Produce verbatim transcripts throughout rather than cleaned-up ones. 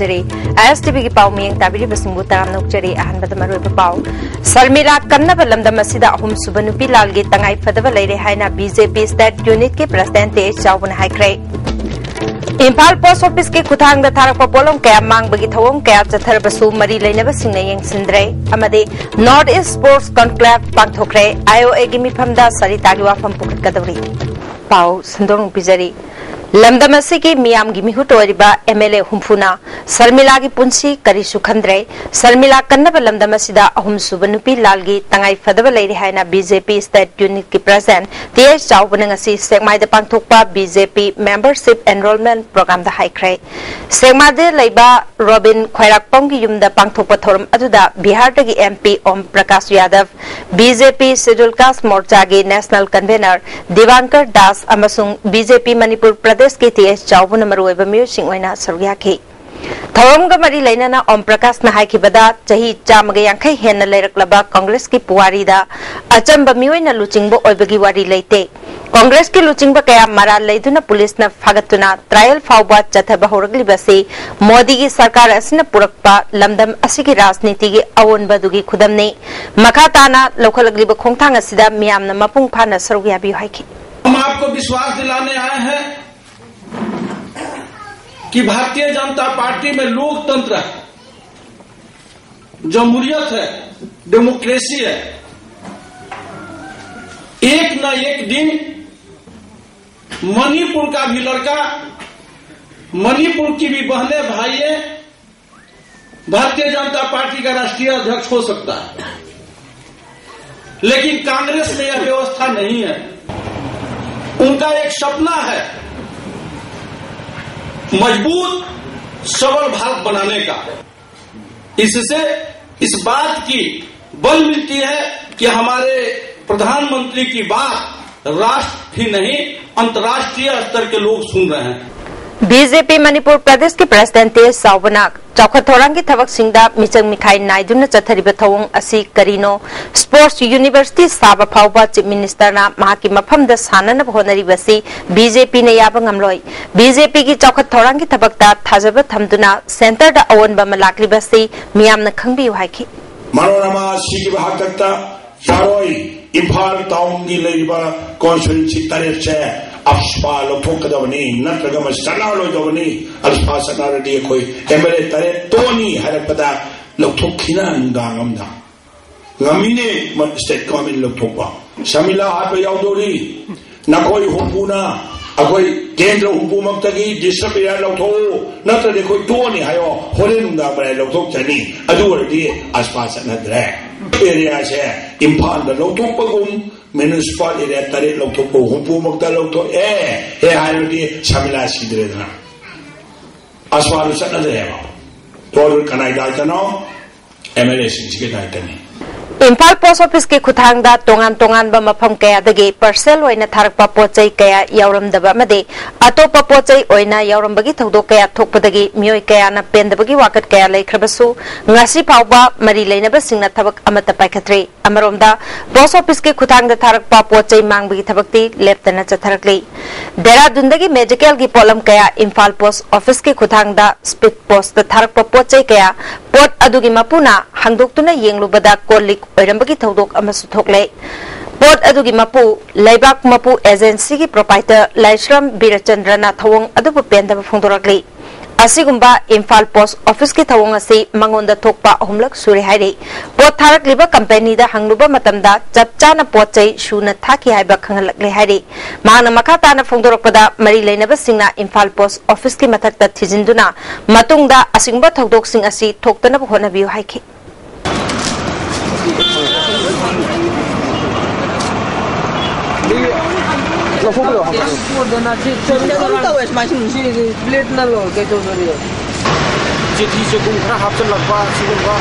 ꯖꯔꯤ꯫ ꯑꯥꯏ S T ꯚꯤꯒꯤ ꯄꯥꯎ ꯃꯤꯠꯌꯦꯡ ꯇꯥꯕꯤꯔꯤꯕꯁꯤꯡꯕꯨ ꯇꯔꯥꯝꯅ ꯑꯣꯛꯆꯔꯤ꯫ ꯑꯍꯥꯟꯕꯗ ꯃꯔꯨꯑꯣꯏꯕ ꯄꯥꯎ꯫ ꯁꯔꯃꯤꯂꯥ ꯀꯟꯅꯕ ꯂꯝꯗꯝ ꯑꯁꯤꯗ ꯑꯍꯨꯝꯁꯨꯕ ꯅꯨꯄꯤ ꯂꯥꯜꯒꯤ ꯇꯉꯥꯏ ꯐꯗꯕ ꯂꯩꯔꯦ ꯍꯥꯏꯅ ꯕꯤ ꯖꯦ ꯄꯤ ꯁ꯭ꯇꯦꯠ ꯌꯨꯅꯤꯠꯀꯤ ꯄ꯭ꯔꯁꯤꯗꯦꯟꯠ ꯇꯤ ꯑꯩꯆ ꯆꯥꯎꯕꯅ ꯍꯥꯏꯈ꯭ꯔꯦ꯫ ꯏꯝꯐꯥꯜ ꯄꯣꯁꯠ ꯑꯣꯐꯤꯁꯀꯤ ꯈꯨꯠꯊꯥꯡꯗ ꯊꯥꯔꯛꯄ ꯄꯣꯠꯂꯝ ꯀꯌꯥ ꯃꯥꯡꯕꯒꯤ ꯊꯧꯑꯣꯡ ꯀꯌꯥ ꯆꯠꯊꯔꯕꯁꯨ ꯃꯔꯤ ꯂꯩꯅꯕꯁꯤꯡꯅ ꯌꯦꯡꯁꯤꯟꯗ꯭ꯔꯦ ꯑꯃꯗꯤ north east sports ꯀꯟꯀ꯭ꯂꯦꯚ ꯄꯥꯡꯊꯣꯛꯈ꯭ꯔꯦ꯫ I O ꯑꯦꯒꯤ ꯃꯤꯐꯝꯗ ꯁꯔꯤꯇꯥꯒꯤ ꯋꯥꯐꯝ ꯄꯨꯈꯠꯀꯗꯧꯔꯤ꯫ ꯄꯥꯎ ꯁꯟꯗꯣꯛꯅ ꯄꯤꯖꯔꯤ꯫ ꯂꯝꯗꯝ ꯑꯁꯤꯒꯤ ꯃꯤꯌꯥꯝꯒꯤ ꯃꯤꯍꯨꯠ ꯑꯣꯏꯔꯤꯕ ꯑꯦꯝ ꯑꯦꯜ ꯑꯦ ꯍꯨꯝꯐꯨꯅ ꯁꯔꯃꯤꯂꯥꯒꯤ ꯄꯨꯟꯁꯤ ꯀꯔꯤꯁꯨ ꯈꯟꯗ꯭ꯔꯦ꯫ ꯁꯔꯃꯤꯂꯥ ꯀꯟꯅꯕ ꯂꯝꯗꯝ ꯑꯁꯤꯗ ꯑꯍꯨꯝꯁꯨꯕ ꯅꯨꯄꯤ ꯂꯥꯜꯒꯤ ꯇꯉꯥꯏ ꯐꯗꯕ ꯂꯩꯔꯦ ꯍꯥꯏꯅ ꯕꯤ ꯖꯦ ꯄꯤ ꯁ꯭ꯇꯦꯠ ꯌꯨꯅꯤꯠꯀꯤ ꯄ꯭ꯔꯁꯤꯗꯦꯟꯠ ꯇꯤ ꯑꯩꯆ ꯆꯥꯎꯕꯅ ꯉꯁꯤ ꯁꯦꯛꯃꯥꯏꯗ ꯄꯥꯡꯊꯣꯛꯄ ꯕꯤ ꯖꯦ ꯄꯤ ꯃꯦꯝꯕꯔꯁꯤꯞ ꯑꯦꯟꯔꯣꯜꯃꯦꯟꯠ ꯄ꯭ꯔꯣꯒ꯭ꯔꯥꯝꯗ ꯍꯥꯏꯈ꯭ꯔꯦ꯫ ꯁꯦꯛꯃꯥꯏꯗ ꯂꯩꯕ ꯔꯣꯕꯤꯟ ꯈ꯭ꯋꯥꯏꯔꯥꯛꯄꯝꯒꯤ ꯌꯨꯝꯗ ꯄꯥꯡꯊꯣꯛꯄ ꯊꯧꯔꯝ ꯑꯗꯨꯗ ꯕꯤꯍꯥꯔꯗꯒꯤ M P Om Prakash Yadav, B J P scheduled caste ꯃꯣꯔꯆꯥꯒꯤ ꯅꯦꯁꯅꯦꯜ ꯀꯟꯚꯦꯅꯔ ꯗꯤꯕꯥꯡꯀꯔ ꯗꯥꯁ ꯑꯃꯁꯨꯡ ꯕꯤ ꯖꯦ ꯄꯤ ꯃꯅꯤꯄꯨꯔ ꯄ꯭ꯔꯗꯦꯁꯀꯤ ꯇꯤ ꯑꯩꯆ ꯆꯥꯎꯕꯅ ꯃꯔꯨꯑꯣꯏꯕ ꯃꯤꯑꯣꯏꯁꯤꯡ ꯑꯣꯏꯅ ꯁꯔꯨꯛ ꯌꯥꯈꯤ꯫ ꯊꯧꯔꯝꯒ ꯃꯔꯤ ꯂꯩꯅꯅ ꯑꯣꯝ ꯄ꯭ꯔꯀꯥꯁꯅ ꯍꯥꯏꯈꯤꯕꯗ, ꯆꯍꯤ ꯆꯥꯝꯃꯒ ꯌꯥꯡꯈꯩ ꯍꯦꯟꯅ ꯂꯩꯔꯛꯂꯕ ꯀꯪꯒ꯭ꯔꯦꯁꯀꯤ ꯄꯨꯋꯥꯔꯤꯗ ꯑꯆꯝꯕ ꯃꯤꯑꯣꯏꯅ ꯂꯨꯆꯤꯡꯕ ꯑꯣꯏꯕꯒꯤ ꯋꯥꯔꯤ ꯂꯩꯇꯦ꯫ ꯀꯪꯒ꯭ꯔꯦꯁꯀꯤ ꯂꯨꯆꯤꯡꯕ ꯀꯌꯥ ꯃꯔꯥꯜ ꯂꯩꯗꯨꯅ ꯄꯨꯂꯤꯁꯅ ꯐꯥꯒꯠꯇꯨꯅ ꯇ꯭ꯔꯥꯌꯦꯜ ꯐꯥꯎꯕ ꯆꯠꯊꯕ ꯍꯧꯔꯛꯂꯤꯕꯁꯤ ꯃꯣꯗꯤꯒꯤ ꯁꯔꯀꯥꯔ ꯑꯁꯤꯅ ꯄꯨꯔꯛꯄ ꯂꯝꯗꯝ ꯑꯁꯤꯒꯤ ꯔꯥꯖꯅꯤꯇꯤꯒꯤ ꯑꯑꯣꯟꯕꯗꯨꯒꯤ ꯈꯨꯗꯝꯅꯤ꯫ ꯃꯈꯥ ꯇꯥꯅ ꯂꯧꯈꯠꯂꯛꯂꯤꯕ ꯈꯣꯡꯊꯥꯡ ꯑꯁꯤꯗ ꯃꯤꯌꯥꯝꯅ ꯃꯄꯨꯡ ꯐꯥꯅ ꯁꯔꯨꯛ ꯌꯥꯕꯤꯌꯨ ꯍꯥꯏꯈꯤ꯫ हम आपको विश्वास दिलाने आए हैं कि भारतीय जनता पार्टी में लोकतंत्र है, जमहूरियत है, डेमोक्रेसी है। एक ना एक दिन मणिपुर का भी लड़का, मणिपुर की भी बहनें, भाइये भारतीय जनता पार्टी का राष्ट्रीय अध्यक्ष हो सकता है, लेकिन कांग्रेस में यह व्यवस्था नहीं है। उनका एक सपना है मजबूत सबल भारत बनाने का। इससे इस बात की बल मिलती है कि हमारे प्रधानमंत्री की बात राष्ट्र ही नहीं, अंतर्राष्ट्रीय स्तर के लोग सुन रहे हैं। ꯕꯤ ꯖꯦ ꯄꯤ ꯃꯅꯤꯄꯨꯔ ꯄ꯭ꯔꯗꯦꯁꯀꯤ ꯄ꯭ꯔꯦꯁꯤꯗꯦꯟꯠ ꯇꯦ ꯆꯥꯎꯕꯅ ꯆꯥꯎꯈꯠ ꯊꯧꯔꯥꯡꯒꯤ ꯊꯕꯛꯁꯤꯡꯗ ꯃꯤꯆꯪ ꯃꯤꯈꯥꯏ ꯅꯥꯏꯗꯨꯅ ꯆꯠꯊꯔꯤꯕ ꯊꯧꯑꯣꯡ ꯑꯁꯤ ꯀꯔꯤꯅꯣ? ꯁ꯭ꯄꯣꯔꯠꯁ ꯌꯨꯅꯤꯚꯔꯁꯤꯇꯤ ꯁꯥꯕ ꯐꯥꯎꯕ ꯆꯤꯐ ꯃꯤꯅꯤꯁꯇꯔꯅ ꯃꯍꯥꯛꯀꯤ ꯃꯐꯝꯗ ꯁꯥꯟꯅꯅꯕ ꯍꯣꯠꯅꯔꯤꯕꯁꯤ ꯕꯤ ꯖꯦ ꯄꯤꯅ ꯌꯥꯕ ꯉꯝꯂꯣꯏ꯫ ꯕꯤ ꯖꯦ ꯄꯤꯒꯤ ꯆꯥꯎꯈꯠ ꯊꯧꯔꯥꯡꯒꯤ ꯊꯕꯛꯇ ꯊꯥꯖꯕ ꯊꯝꯗꯨꯅ ꯁꯦꯟꯇꯔꯗ ꯑꯑꯣꯟꯕ ꯑꯃ ꯂꯥꯛꯂꯤꯕꯁꯤ ꯃꯤꯌꯥꯝꯅ ꯈꯪꯕꯤꯌꯨ ꯍꯥꯏꯈꯤ꯫ ꯃꯔꯣꯜ ꯑꯃ ꯁꯤꯒꯤ ꯍꯥꯛꯇꯛꯇ ꯌꯥꯔꯣꯏ꯫ ꯏꯝꯐꯥꯜ ꯇꯥꯎꯟꯒꯤ ꯂꯩꯔꯤꯕ ꯀꯣꯟꯁꯇꯤꯇ꯭ꯋꯦꯟꯁꯤ ꯇꯔꯦꯠꯁꯦ ꯑꯞꯁꯄꯥ ꯂꯧꯊꯣꯛꯀꯗꯕꯅꯤ, ꯅꯠꯇ꯭ꯔꯒ ꯃꯁꯤ ꯆꯠꯅꯔꯣꯏꯗꯕꯅꯤ꯫ ꯑꯞꯁꯄꯥ ꯆꯠꯅꯔꯗꯤ ꯑꯩꯈꯣꯏ ꯑꯦꯝ ꯑꯦꯜ ꯑꯦ ꯇꯔꯦꯠ ꯇꯣꯛꯑꯅꯤ ꯍꯥꯏꯔꯛꯄꯗ ꯂꯧꯊꯣꯛꯈꯤꯅ ꯅꯨꯡꯗꯥꯡ ꯑꯃꯗ ꯉꯝꯃꯤꯅꯦ ꯃ-, ꯁ꯭ꯇꯦꯠ ꯒꯣꯔꯃꯦꯟ ꯂꯧꯊꯣꯛꯄ꯫ ꯁꯃꯤꯂꯥ ꯍꯥꯠꯄ ꯌꯥꯎꯗꯧꯔꯤ꯫ ꯅꯈꯣꯏ ꯍꯨꯝꯐꯨꯅ ꯑꯩꯈꯣꯏ ꯀꯦꯟꯗ꯭ꯔ ꯍꯨꯝꯐꯨꯃꯛꯇꯒꯤ ꯗꯤꯁꯇ꯭ꯔꯤꯛ ꯑꯦꯔꯤꯌꯥ ꯂꯧꯊꯣꯛꯎ, ꯅꯠꯇ꯭ꯔꯗꯤ ꯑꯩꯈꯣꯏ ꯇꯣꯛꯑꯅꯤ ꯍꯥꯏꯌꯣ꯫ ꯍꯣꯔꯦꯟ ꯅꯨꯡꯗꯥꯡ ꯃꯔꯥꯏ ꯂꯧꯊꯣꯛꯆꯅꯤ꯫ ꯑꯗꯨ ꯑꯣꯏꯔꯗꯤ ꯑꯞꯁꯄꯥ ꯆꯠꯅꯗ꯭ꯔꯦ꯫ ꯑꯦꯔꯤꯌꯥꯁꯦ ꯏꯝꯐꯥꯜꯗ ꯂꯧꯊꯣꯛꯄꯒꯨꯝ, ꯃ꯭ꯌꯨꯅꯤꯁꯤꯄꯥꯜ ꯑꯦꯔꯤꯌꯥ ꯇꯔꯦꯠ ꯂꯧꯊꯣꯛꯄ, ꯍꯨꯝꯐꯨꯃꯛꯇ ꯂꯧꯊꯣꯛꯑꯦ ꯍꯦ ꯍꯥꯏꯔꯗꯤ ꯁꯃꯤꯂꯥ ꯁꯤꯗ꯭ꯔꯦꯗꯅ꯫ ꯑꯞꯁꯄꯥꯗꯨ ꯆꯠꯅꯗ꯭ꯔꯦꯕ꯫ ꯇꯣꯜ ꯀꯅꯥꯏ ꯗꯥꯏꯇꯅꯣ? ꯑꯦꯝ ꯑꯦꯜ ꯑꯦꯁꯤꯡꯁꯤꯒꯤ ꯗꯥꯏꯇꯅꯤ꯫ ꯏꯝꯐꯥꯜ ꯄꯣꯁ ꯑꯣꯐꯤꯁꯀꯤ ꯈꯨꯠꯊꯥꯡꯗ ꯇꯣꯉꯥꯟ ꯇꯣꯉꯥꯟꯕ ꯃꯐꯝ ꯀꯌꯥꯗꯒꯤ ꯄꯥꯔꯁꯦꯜ ꯑꯣꯏꯅ ꯊꯥꯔꯛꯄ ꯄꯣꯠ ꯆꯩ ꯀꯌꯥ ꯌꯥꯎꯔꯝꯗꯕ ꯑꯃꯗꯤ ꯑꯇꯣꯞꯄ ꯄꯣꯠ ꯆꯩ ꯑꯣꯏꯅ ꯌꯥꯎꯔꯝꯕꯒꯤ ꯊꯧꯗꯣꯛ ꯀꯌꯥ ꯊꯣꯛꯄꯗꯒꯤ ꯃꯤꯑꯣꯏ ꯀꯌꯥꯅ ꯄꯦꯟꯗꯕꯒꯤ ꯋꯥꯀꯠ ꯀꯌꯥ ꯂꯩꯈ꯭ꯔꯕꯁꯨ, ꯉꯁꯤ ꯐꯥꯎꯕ ꯃꯔꯤ ꯂꯩꯅꯕꯁꯤꯡꯅ ꯊꯕꯛ ꯑꯃꯠꯇ ꯄꯥꯏꯈꯠꯇ꯭ꯔꯤ꯫ ꯑꯃꯔꯣꯝꯗ, ꯄꯣꯁ ꯑꯣꯐꯤꯁꯀꯤ ꯈꯨꯠꯊꯥꯡꯗ ꯊꯥꯔꯛꯄ ꯄꯣꯠ ꯆꯩ ꯃꯥꯡꯕꯒꯤ ꯊꯕꯛꯇꯤ ꯂꯦꯞꯇꯅ ꯆꯠꯊꯔꯛꯂꯤ꯫ ꯗꯦꯔꯥꯗꯨꯟꯗꯒꯤ ꯃꯦꯖꯤꯀꯦꯜꯒꯤ ꯄꯣꯠꯂꯝ ꯀꯌꯥ ꯏꯝꯐꯥꯜ ꯄꯣꯁ ꯑꯣꯐꯤꯁꯀꯤ ꯈꯨꯠꯊꯥꯡꯗ ꯁ꯭ꯄꯤꯗ ꯄꯣꯁꯇ ꯊꯥꯔꯛꯄ ꯄꯣꯠ ꯆꯩ ꯀꯌꯥ ꯄꯣꯠ ꯑꯗꯨꯒꯤ ꯃꯄꯨꯅ ꯍꯥꯡꯗꯣꯛꯇꯨꯅ ꯌꯦꯡꯂꯨꯕꯗ ꯀꯣꯜ ꯂꯤꯛ ꯑꯣꯏꯔꯝꯕꯒꯤ ꯊꯧꯗꯣꯛ ꯑꯃꯁꯨ ꯊꯣꯛꯂꯦ꯫ ꯄꯣꯠ ꯑꯗꯨꯒꯤ ꯃꯄꯨ, ꯂꯩꯕꯥꯛ ꯃꯄꯨ ꯑꯦꯖꯦꯟꯁꯤꯒꯤ ꯄ꯭ꯔꯣꯄꯥꯏꯇꯔ ꯂꯥꯏꯁ꯭ꯔꯝ ꯕꯤꯔꯆꯟꯗ꯭ꯔꯅ ꯊꯧꯑꯣꯡ ꯑꯗꯨꯕꯨ ꯄꯦꯟꯗꯕ ꯐꯣꯡꯗꯣꯔꯛꯂꯤ꯫ ꯑꯁꯤꯒꯨꯝꯕ ꯏꯝꯐꯥꯜ ꯄꯣꯁ ꯑꯣꯐꯤꯁꯀꯤ ꯊꯧꯑꯣꯡ ꯑꯁꯤ ꯃꯉꯣꯟꯗ ꯊꯣꯛꯄ ꯑꯍꯨꯝꯂꯛ ꯁꯨꯔꯦ ꯍꯥꯏꯔꯤ꯫ ꯄꯣꯠ ꯊꯥꯔꯛꯂꯤꯕ ꯀꯝꯄꯦꯅꯤꯗ ꯍꯪꯂꯨꯕ ꯃꯇꯝꯗ ꯆꯞ ꯆꯥꯅ ꯄꯣꯠ ꯆꯩ ꯁꯨꯅ ꯊꯥꯈꯤ ꯍꯥꯏꯕ ꯈꯪꯍꯜꯂꯛꯂꯦ ꯍꯥꯏꯔꯤ꯫ ꯃꯍꯥꯛꯅ ꯃꯈꯥ ꯇꯥꯅ ꯐꯣꯡꯗꯣꯔꯛꯄꯗ, ꯃꯔꯤ ꯂꯩꯅꯕꯁꯤꯡꯅ ꯏꯝꯐꯥꯜ ꯄꯣꯁ ꯑꯣꯐꯤꯁꯀꯤ ꯃꯊꯛꯇ ꯊꯤꯖꯤꯟꯗꯨꯅ ꯃꯇꯨꯡꯗ ꯑꯁꯤꯒꯨꯝꯕ ꯊꯧꯗꯣꯛꯁꯤꯡ ꯑꯁꯤ ꯊꯣꯛꯇꯅꯕ ꯍꯣꯠꯅꯕꯤꯌꯨ ꯍꯥꯏꯈꯤ꯫ ꯂꯧꯊꯣꯛꯄꯤꯔꯣ꯫ ꯁꯤ ꯄ꯭ꯂꯦꯠꯅ ꯂꯣꯏ ꯀꯩꯗꯧꯗꯣꯔꯤ? ꯆꯤꯊꯤ ꯆꯦꯒꯨꯝ ꯈꯔ ꯍꯥꯞꯆꯤꯜꯂꯛꯄ, ꯁꯤꯒꯨꯝꯕ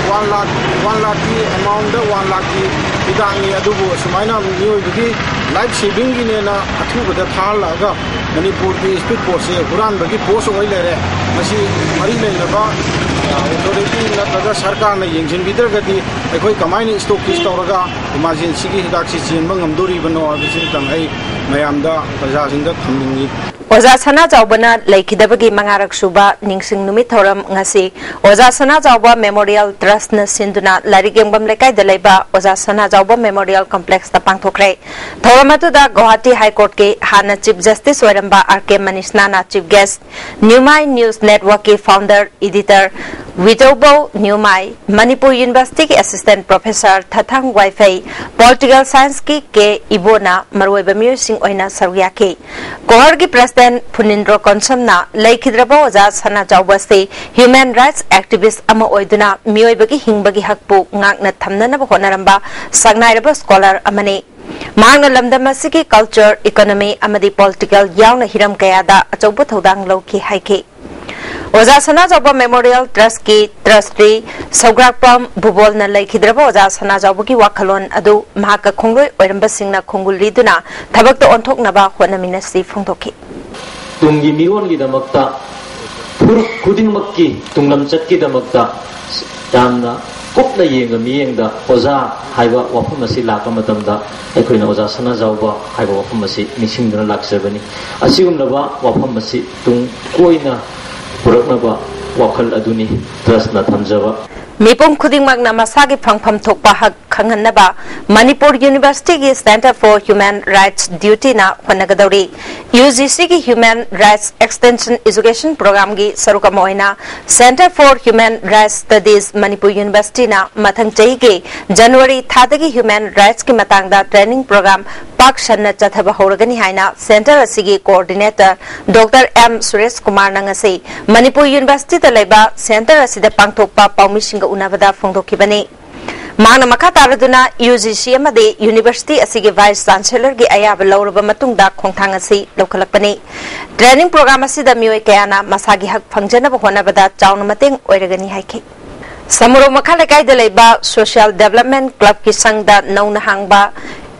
ꯋꯥꯟ ꯂꯥꯈ, ꯋꯥꯟ ꯂꯥꯈꯀꯤ ꯑꯦꯃꯥꯎꯟꯗ ꯋꯥꯟ ꯂꯥꯈꯀꯤ ꯍꯤꯗꯥꯛꯅꯤ꯫ ꯑꯗꯨꯕꯨ ꯑꯁꯨꯃꯥꯏꯅ ꯃꯤꯑꯣꯏꯕꯒꯤ ꯂꯥꯏꯐ ꯁꯦꯚꯤꯡꯒꯤꯅꯦꯅ ꯑꯊꯨꯕꯗ ꯊꯥꯍꯜꯂꯛꯑꯒ ꯃꯅꯤꯄꯨꯔꯒꯤ ꯁ꯭ꯄꯤꯠ ꯕꯣꯠꯁꯦ ꯍꯨꯔꯥꯟꯕꯒꯤ ꯕꯣꯠꯁ ꯑꯣꯏ ꯂꯩꯔꯦ꯫ ꯃꯁꯤ ꯃꯔꯤ ꯂꯩꯅꯕ ꯑꯣꯊꯣꯔꯤꯇꯤ ꯅꯠꯇ꯭ꯔꯒ ꯁꯔꯀꯥꯔꯅ ꯌꯦꯡꯁꯤꯟꯕꯤꯗ꯭ꯔꯒꯗꯤ ꯑꯩꯈꯣꯏ ꯀꯃꯥꯏꯅ ꯁ꯭ꯇꯣꯛꯀꯤꯁ ꯇꯧꯔꯒ ꯏꯃꯥꯔꯖꯦꯟꯁꯤꯒꯤ ꯍꯤꯗꯥꯛꯁꯤ ꯆꯦꯟꯕ ꯉꯝꯗꯣꯔꯤꯕꯅꯣ ꯍꯥꯏꯕꯁꯤꯃꯇꯪ ꯑꯩ ꯃꯌꯥꯝꯗ, ꯄ꯭ꯔꯖꯥꯁꯤꯡꯗ ꯊꯝꯅꯤꯡꯏ꯫ ꯑꯣꯖꯥ ꯁꯅꯥꯖꯥꯎꯕꯅ ꯂꯩꯈꯤꯗꯕꯒꯤ ꯃꯉꯥꯔꯛ ꯁꯨꯕ ꯅꯤꯡꯁꯤꯡ ꯅꯨꯃꯤꯠ ꯊꯧꯔꯝ ꯉꯁꯤ ꯑꯣꯖꯥ ꯁꯅꯥꯖꯥꯎꯕ ꯃꯦꯃꯣꯔꯤꯌꯦꯜ ꯇ꯭ꯔꯁꯠꯅ ꯁꯤꯟꯗꯨꯅ ꯂꯥꯏꯔꯤꯛ ꯌꯦꯡꯐꯝ ꯂꯩꯀꯥꯏꯗ ꯂꯩꯕ ꯑꯣꯖꯥ ꯁꯅꯥꯖꯥꯎꯕ ꯃꯦꯃꯣꯔꯤꯌꯦꯜ ꯀꯝꯄ꯭ꯂꯦꯛꯁꯇ ꯄꯥꯡꯊꯣꯛꯈ꯭ꯔꯦ꯫ ꯊꯧꯔꯝ ꯑꯗꯨꯗ ꯒꯧꯍꯥꯇꯤ ꯍꯥꯏ ꯀꯣꯔꯠꯀꯤ ꯍꯥꯟꯅ ꯆꯤꯐ ꯖꯁꯇꯤꯁ ꯑꯣꯏꯔꯝꯕ ꯑꯥꯔ ꯀꯦ ꯃꯅꯤꯁꯅꯥꯅ ꯆꯤꯐ ꯒꯦꯁꯠ, ꯅ꯭ꯌꯨꯃꯥꯏ ꯅ꯭ꯌꯨꯁ ꯅꯦꯠꯋꯥꯔꯛꯀꯤ ꯐꯥꯎꯟꯗꯔ ꯏꯗꯤꯇꯔ ꯋꯤꯇꯧꯕꯧ ꯅ꯭ꯌꯨꯃꯥꯏ, ꯃꯅꯤꯄꯨꯔ ꯌꯨꯅꯤꯚꯔꯁꯤꯇꯤꯒꯤ assistant professor Thathang Waiphei, political ꯁꯥꯏꯟꯁꯀꯤ ꯀꯦ ꯏꯕꯣꯅ ꯃꯔꯨꯑꯣꯏꯕ ꯃꯤꯑꯣꯏꯁꯤꯡ ꯑꯣꯏꯅ ꯁꯔꯨꯛ ꯌꯥꯈꯤ꯫ ꯀꯣꯍꯔꯒꯤ ꯄ꯭ꯔꯦꯁꯤꯗꯦꯟꯠ ꯐꯨꯅꯤꯟꯗ꯭ꯔꯣ ꯀꯣꯟꯁꯝꯅ ꯂꯩꯈꯤꯗ꯭ꯔꯕ ꯑꯣꯖꯥ ꯁꯅꯥꯖꯥꯎꯕ ꯑꯁꯤ ꯍ꯭ꯌꯨꯃꯦꯟ ꯔꯥꯏꯠꯁ ꯑꯦꯛꯇꯤꯚꯤꯁꯠ ꯑꯃ ꯑꯣꯏꯗꯨꯅ ꯃꯤꯑꯣꯏꯕꯒꯤ ꯍꯤꯡꯕꯒꯤ ꯍꯛꯄꯨ ꯉꯥꯛꯅ ꯊꯝꯅꯅꯕ ꯍꯣꯠꯅꯔꯝꯕ ꯁꯛꯅꯥꯏꯔꯕ ꯁ꯭ꯀꯣꯂꯔ ꯑꯃꯅꯤ꯫ ꯃꯍꯥꯛꯅ ꯂꯝꯗꯝ ꯑꯁꯤꯒꯤ ꯀꯜꯆꯔ, ꯏꯀꯣꯅꯣꯃꯤ ꯑꯃꯗꯤ ꯄꯣꯂꯤꯇꯤꯀꯦꯜ ꯌꯥꯎꯅ ꯍꯤꯔꯝ ꯀꯌꯥꯗ ꯑꯆꯧꯕ ꯊꯧꯗꯥꯡ ꯂꯧꯈꯤ ꯍꯥꯏꯈꯤ꯫ ꯑꯣꯖꯥ ꯁꯅꯥꯖꯥꯎꯕ ꯃꯦꯃꯣꯔꯤꯌꯦꯜ ꯇ꯭ꯔꯁꯠꯀꯤ ꯇ꯭ꯔꯁꯇꯤ ꯁꯧꯒ꯭ꯔꯥꯛꯄꯝ ꯚꯨꯕꯣꯜꯅ ꯂꯩꯈꯤꯗ꯭ꯔꯕ ꯑꯣꯖꯥ ꯁꯅꯥꯖꯥꯎꯕꯒꯤ ꯋꯥꯈꯜꯂꯣꯟ ꯑꯗꯨ ꯃꯍꯥꯛꯀ ꯈꯣꯡꯂꯣꯏ ꯑꯣꯏꯔꯝꯕꯁꯤꯡꯅ ꯈꯣꯡꯒꯨꯜ ꯂꯤꯗꯨꯅ ꯊꯕꯛꯇ ꯑꯣꯟꯊꯣꯛꯅꯕ ꯍꯣꯠꯅꯃꯤꯟꯅꯁꯤ ꯐꯣꯡꯗꯣꯛꯈꯤ꯫ ꯇꯨꯡꯒꯤ ꯃꯤꯔꯣꯜꯒꯤꯗꯃꯛꯇ, ꯐꯨꯔꯨꯞ ꯈꯨꯗꯤꯡꯃꯛꯀꯤ ꯇꯨꯡꯂꯝꯆꯠꯀꯤꯗꯃꯛꯇ ꯌꯥꯝꯅ ꯀꯨꯞꯅ ꯌꯦꯡꯕ ꯃꯤꯠꯌꯦꯡꯗ ꯑꯣꯖꯥ ꯍꯥꯏꯕ ꯋꯥꯐꯝ ꯑꯁꯤ ꯂꯥꯛꯄ ꯃꯇꯝꯗ ꯑꯩꯈꯣꯏꯅ ꯑꯣꯖꯥ ꯁꯅꯥꯖꯥꯎꯕ ꯍꯥꯏꯕ ꯋꯥꯐꯝ ꯑꯁꯤ ꯅꯤꯡꯁꯤꯡꯗꯨꯅ ꯂꯥꯛꯆꯕꯅꯤ꯫ ꯑꯁꯤꯒꯨꯝꯂꯕ ꯋꯥꯐꯝ ꯑꯁꯤ ꯇꯨꯡ ꯀꯣꯏꯅ ꯄꯨꯔꯛꯅꯕ ꯋꯥꯈꯜ ꯑꯗꯨꯅꯤ ꯇ꯭ꯔꯁꯠꯅ ꯊꯝꯖꯕ꯫ ꯃꯤꯄꯨꯝ ꯈꯨꯗꯤꯡꯃꯛꯅ ꯃꯁꯥꯒꯤ ꯐꯪꯐꯝ ꯊꯣꯛꯄ ꯍꯛ ꯈꯪꯍꯟꯅꯕ ꯃꯅꯤꯄꯨꯔ ꯌꯨꯅꯤꯚꯔꯁꯤꯇꯤꯒꯤ Centre for Human Rights Dutyꯅ ꯍꯣꯠꯅꯒꯗꯧꯔꯤ꯫ ꯌꯨ ꯖꯤ ꯁꯤꯒꯤ Human Rights Extension Education Programmeꯒꯤ ꯁꯔꯨꯛ ꯑꯃ ꯑꯣꯏꯅ Centre for Human Rights Studies Manipur ꯌꯨꯅꯤꯚꯔꯁꯤꯇꯤꯅ ꯃꯊꯪ ꯆꯍꯤꯒꯤ ꯖꯅꯋꯥꯔꯤ ꯊꯥꯗꯒꯤ ꯍ꯭ꯌꯨꯃꯦꯟ ꯔꯥꯏꯠꯁꯀꯤ ꯃꯇꯥꯡꯗ ꯇ꯭ꯔꯦꯅꯤꯡ ꯄ꯭ꯔꯣꯒ꯭ꯔꯥꯝ ꯄꯥꯛ ꯁꯟꯅ ꯆꯠꯊꯕ ꯍꯧꯔꯒꯅꯤ ꯍꯥꯏꯅ ꯁꯦꯟꯇꯔ ꯑꯁꯤꯒꯤ ꯀꯣꯑꯣꯔꯗꯤꯅꯦꯇꯔ ꯗꯣꯛꯇꯔ ꯑꯦꯝ ꯁꯨꯔꯦꯁ ꯀꯨꯃꯥꯔꯅ ꯉꯁꯤ ꯃꯅꯤꯄꯨꯔ ꯌꯨꯅꯤꯚꯔꯁꯤꯇꯤꯗ ꯂꯩꯕ ꯁꯦꯟꯇꯔ ꯑꯁꯤꯗ ꯄꯥꯡꯊꯣꯛꯄ ꯄꯥꯎꯃꯤꯁꯤꯡꯒ ꯎꯅꯕꯗ ꯐꯣꯡꯗꯣꯛꯈꯤꯕꯅꯤ꯫ ꯃꯍꯥꯛꯅ ꯃꯈꯥ ꯇꯥꯔꯗꯨꯅ ꯌꯨ ꯖꯤ ꯁꯤ ꯑꯃꯗꯤ ꯌꯨꯅꯤꯚꯔꯁꯤꯇꯤ ꯑꯁꯤꯒꯤ ꯚꯥꯏꯁ ꯆꯥꯟꯁꯦꯂꯔꯒꯤ ꯑꯌꯥꯕ ꯂꯧꯔꯕ ꯃꯇꯨꯡꯗ ꯈꯣꯡꯊꯥꯡ ꯑꯁꯤ ꯂꯧꯈꯠꯂꯛꯄꯅꯤ꯫ ꯇ꯭ꯔꯦꯅꯤꯡ ꯄ꯭ꯔꯣꯒ꯭ꯔꯥꯝ ꯑꯁꯤꯗ ꯃꯤꯑꯣꯏ ꯀꯌꯥꯅ ꯃꯁꯥꯒꯤ ꯍꯛ ꯐꯪꯖꯅꯕ ꯍꯣꯠꯅꯕꯗ ꯆꯥꯎꯅ ꯃꯇꯦꯡ ꯑꯣꯏꯔꯒꯅꯤ ꯍꯥꯏꯈꯤ꯫ ꯁꯃꯨꯔꯧ ꯃꯈꯥ ꯂꯩꯀꯥꯏꯗ ꯂꯩꯕ ꯁꯣꯁꯤꯌꯦꯜ ꯗꯦꯕꯂꯞꯃꯦꯟ ꯀ꯭ꯂꯕꯀꯤ ꯁꯪꯗ ꯅꯧꯅ ꯍꯥꯡꯕ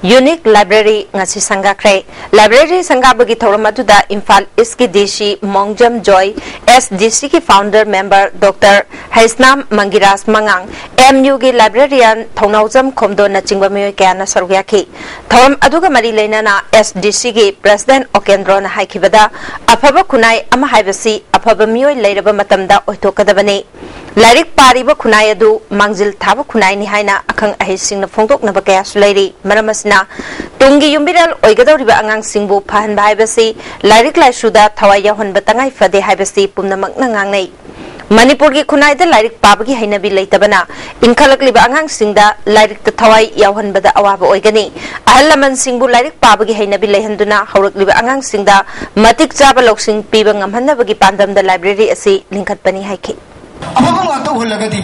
Unique Library ꯉꯁꯤ ꯁꯪꯒꯥꯈ꯭ꯔꯦ꯫ Library ꯁꯪꯒꯥꯕꯒꯤ ꯊꯧꯔꯝ ꯑꯗꯨꯗ ꯏꯝꯐꯥꯜ ꯏꯁꯀꯤ ꯗꯤ ꯁꯤ ꯃꯣꯡꯖꯝ ꯖꯣꯏ, ꯑꯦꯁ ꯗꯤ ꯁꯤꯒꯤ founder member doctor Heisnam ꯃꯪꯒꯤꯔꯥꯖ ꯃꯉꯥꯡ, M ꯌꯨꯒꯤ librarian ꯊꯧꯅꯥꯎꯖꯝ ꯈꯣꯝꯗꯣꯟꯅꯆꯤꯡꯕ ꯃꯤꯑꯣꯏ ꯀꯌꯥꯅ ꯁꯔꯨꯛ ꯌꯥꯈꯤ꯫ ꯊꯧꯔꯝ ꯑꯗꯨꯒ ꯃꯔꯤ ꯂꯩꯅꯅ ꯑꯦꯁ ꯗꯤ ꯁꯤꯒꯤ president ꯑꯣꯀꯦꯟꯗ꯭ꯔꯣꯅ ꯍꯥꯏꯈꯤꯕꯗ, ꯑꯐꯕ ꯈꯨꯟꯅꯥꯏ ꯑꯃ ꯍꯥꯏꯕꯁꯤ ꯑꯐꯕ ꯃꯤꯑꯣꯏ ꯂꯩꯔꯕ ꯃꯇꯝꯗ ꯑꯣꯏꯊꯣꯛꯀꯗꯕꯅꯤ꯫ ꯂꯥꯏꯔꯤꯛ ꯄꯥꯔꯤꯕ ꯈꯨꯟꯅꯥꯏ ꯑꯗꯨ ꯃꯥꯡꯖꯤꯜ ꯊꯥꯕ ꯈꯨꯟꯅꯥꯏꯅꯤ ꯍꯥꯏꯅ ꯑꯈꯪ ꯑꯍꯩꯁꯤꯡꯅ ꯐꯣꯡꯗꯣꯛꯅꯕ ꯀꯌꯥꯁꯨ ꯂꯩꯔꯤ꯫ ꯃꯔꯝ ꯑꯁꯤꯅ, ꯇꯨꯡꯒꯤ ꯌꯨꯝꯕꯤꯔꯦꯜ ꯑꯣꯏꯒꯗꯧꯔꯤꯕ ꯑꯉꯥꯡꯁꯤꯡꯕꯨ ꯐꯍꯟꯕ ꯍꯥꯏꯕꯁꯤ ꯂꯥꯏꯔꯤꯛ ꯂꯥꯏꯁꯨꯗ ꯊꯋꯥꯏ ꯌꯥꯎꯍꯟꯕ ꯇꯉꯥꯏ ꯐꯗꯦ ꯍꯥꯏꯕꯁꯤ ꯄꯨꯝꯅꯃꯛꯅ ꯉꯥꯡꯅꯩ꯫ ꯃꯅꯤꯄꯨꯔꯒꯤ ꯈꯨꯟꯅꯥꯏꯗ ꯂꯥꯏꯔꯤꯛ ꯄꯥꯕꯒꯤ ꯍꯩꯅꯕꯤ ꯂꯩꯇꯕꯅ ꯏꯟꯈꯠꯂꯛꯂꯤꯕ ꯑꯉꯥꯡꯁꯤꯡꯗ ꯂꯥꯏꯔꯤꯛꯇ ꯊꯋꯥꯏ ꯌꯥꯎꯍꯟꯕꯗ ꯑꯋꯥꯕ ꯑꯣꯏꯒꯅꯤ꯫ ꯑꯍꯜ ꯂꯃꯟꯁꯤꯡꯕꯨ ꯂꯥꯏꯔꯤꯛ ꯄꯥꯕꯒꯤ ꯍꯩꯅꯕꯤ ꯂꯩꯍꯟꯗꯨꯅ ꯍꯧꯔꯛꯂꯤꯕ ꯑꯉꯥꯡꯁꯤꯡꯗ ꯃꯇꯤꯛ ꯆꯥꯕ ꯂꯧꯁꯤꯡ ꯄꯤꯕ ꯉꯝꯍꯟꯅꯕꯒꯤ ꯄꯥꯟꯗꯝꯗ library ꯑꯁꯤ ꯂꯤꯡꯈꯠꯄꯅꯤ ꯍꯥꯏꯈꯤ꯫ ꯑꯐꯕ ꯉꯥꯛꯇ ꯎꯍꯜꯂꯒꯗꯤ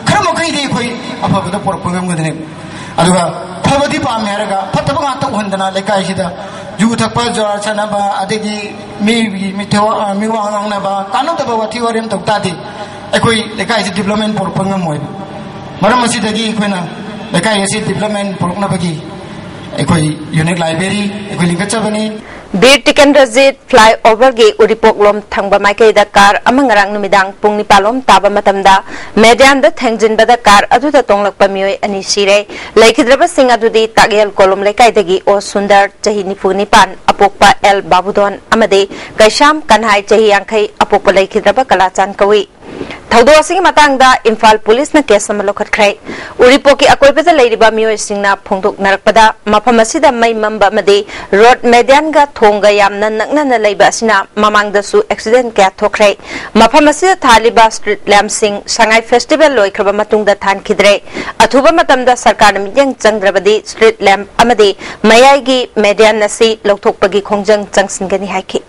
ꯈꯔ ꯃꯈꯩꯗꯤ ꯑꯩꯈꯣꯏ ꯑꯐꯕꯗ ꯄꯨꯔꯛꯄ ꯉꯝꯒꯗꯣꯏꯅꯦꯕ꯫ ꯑꯗꯨꯒ ꯐꯕꯗꯤ ꯄꯥꯝꯃꯦ ꯍꯥꯏꯔꯒ ꯐꯠꯇꯕ ꯉꯥꯛꯇ ꯎꯍꯟꯗꯅ ꯂꯩꯀꯥꯏꯁꯤꯗ ꯌꯨ ꯊꯛꯄ, ꯖꯨꯋꯥꯔ ꯁꯥꯟꯅꯕ, ꯑꯗꯒꯤ ꯃꯤꯒꯤ ꯃꯤꯊꯦꯋꯥ-, ꯃꯤꯋꯥ ꯉꯥꯡꯅꯕ, ꯀꯥꯟꯅꯗꯕ ꯋꯥꯊꯤ ꯋꯥꯔꯦꯝ ꯇꯧ ꯇꯥꯔꯗꯤ ꯑꯩꯈꯣꯏ ꯂꯩꯀꯥꯏꯁꯤ development ꯄꯨꯔꯛꯄ ꯉꯝꯃꯣꯏꯕ꯫ ꯃꯔꯝ ꯑꯁꯤꯗꯒꯤ ꯑꯩꯈꯣꯏꯅ ꯂꯩꯀꯥꯏ ꯑꯁꯤ development ꯄꯨꯔꯛꯅꯕꯒꯤ ꯑꯩꯈꯣꯏ Unique Library ꯑꯩꯈꯣꯏ ꯂꯤꯡꯈꯠꯆꯕꯅꯤ꯫ ꯕꯤꯔ ꯇꯤꯀꯦꯟꯗ꯭ꯔꯖꯤꯠ flyoverꯒꯤ ꯎꯔꯤꯄꯣꯛꯂꯣꯝ ꯊꯪꯕ ꯃꯥꯏꯀꯩꯗ car ꯑꯃ ꯉꯔꯥꯡ ꯅꯨꯃꯤꯗꯥꯡ ꯄꯨꯡ ꯅꯤꯄꯥꯜ ꯂꯣꯝ ꯇꯥꯕ ꯃꯇꯝꯗ medianꯗ ꯊꯦꯡꯖꯤꯟꯕꯗ car ꯑꯗꯨꯗ ꯇꯣꯡꯂꯛꯄ ꯃꯤꯑꯣꯏ ꯑꯅꯤ ꯁꯤꯔꯦ꯫ ꯂꯩꯈꯤꯗ꯭ꯔꯕꯁꯤꯡ ꯑꯗꯨꯗꯤ ꯇꯥꯛꯌꯦꯜ ꯀꯣꯂꯨꯝ ꯂꯩꯀꯥꯏꯗꯒꯤ ꯑꯣ ꯁꯨꯟꯗꯔ, ꯆꯍꯤ ꯅꯤꯐꯨ ꯅꯤꯄꯥꯟ, ꯑꯄꯣꯛꯄ ꯑꯦꯜ ꯕꯥꯕꯨꯗꯣꯟ ꯑꯃꯗꯤ ꯀꯩꯁꯥꯝ ꯀꯟꯍꯥꯏ, ꯆꯍꯤ ꯌꯥꯡꯈꯩ, ꯑꯄꯣꯛꯄ ꯂꯩꯈꯤꯗ꯭ꯔꯕ ꯀꯂꯥꯆꯥꯟ ꯀꯧꯏ꯫ ꯊꯧꯗꯣꯛ ꯑꯁꯤꯒꯤ ꯃꯇꯥꯡꯗ ꯏꯝꯐꯥꯜ ꯄꯨꯂꯤꯁꯅ case ꯑꯃ ꯂꯧꯈꯠꯈ꯭ꯔꯦ꯫ ꯎꯔꯤꯄꯣꯛꯀꯤ ꯑꯀꯣꯏꯕꯗ ꯂꯩꯔꯤꯕ ꯃꯤꯑꯣꯏꯁꯤꯡꯅ ꯐꯣꯡꯗꯣꯛꯅꯔꯛꯄꯗ, ꯃꯐꯝ ꯑꯁꯤꯗ ꯃꯩ ꯃꯝꯕ ꯑꯃꯗꯤ road medianꯒ ꯊꯣꯡꯒ ꯌꯥꯝꯅ ꯅꯛꯅꯅ ꯂꯩꯕ ꯑꯁꯤꯅ ꯃꯃꯥꯡꯗꯁꯨ accident ꯀꯌꯥ ꯊꯣꯛꯈ꯭ꯔꯦ꯫ ꯃꯐꯝ ꯑꯁꯤꯗ ꯊꯥꯜꯂꯤꯕ street lampꯁꯤꯡ ꯁꯉꯥꯏ festival ꯂꯣꯏꯈ꯭ꯔꯕ ꯃꯇꯨꯡꯗ ꯊꯥꯟꯈꯤꯗ꯭ꯔꯦ꯫ ꯑꯊꯨꯕ ꯃꯇꯝꯗ ꯁꯔꯀꯥꯔꯅ ꯃꯤꯠꯌꯦꯡ ꯆꯪꯗ꯭ꯔꯕꯗꯤ street lamp ꯑꯃꯗꯤ ꯃꯌꯥꯏꯒꯤ median ꯑꯁꯤ ꯂꯧꯊꯣꯛꯄꯒꯤ ꯈꯣꯡꯖꯪ ꯆꯪꯁꯤꯟꯒꯅꯤ ꯍꯥꯏꯈꯤ꯫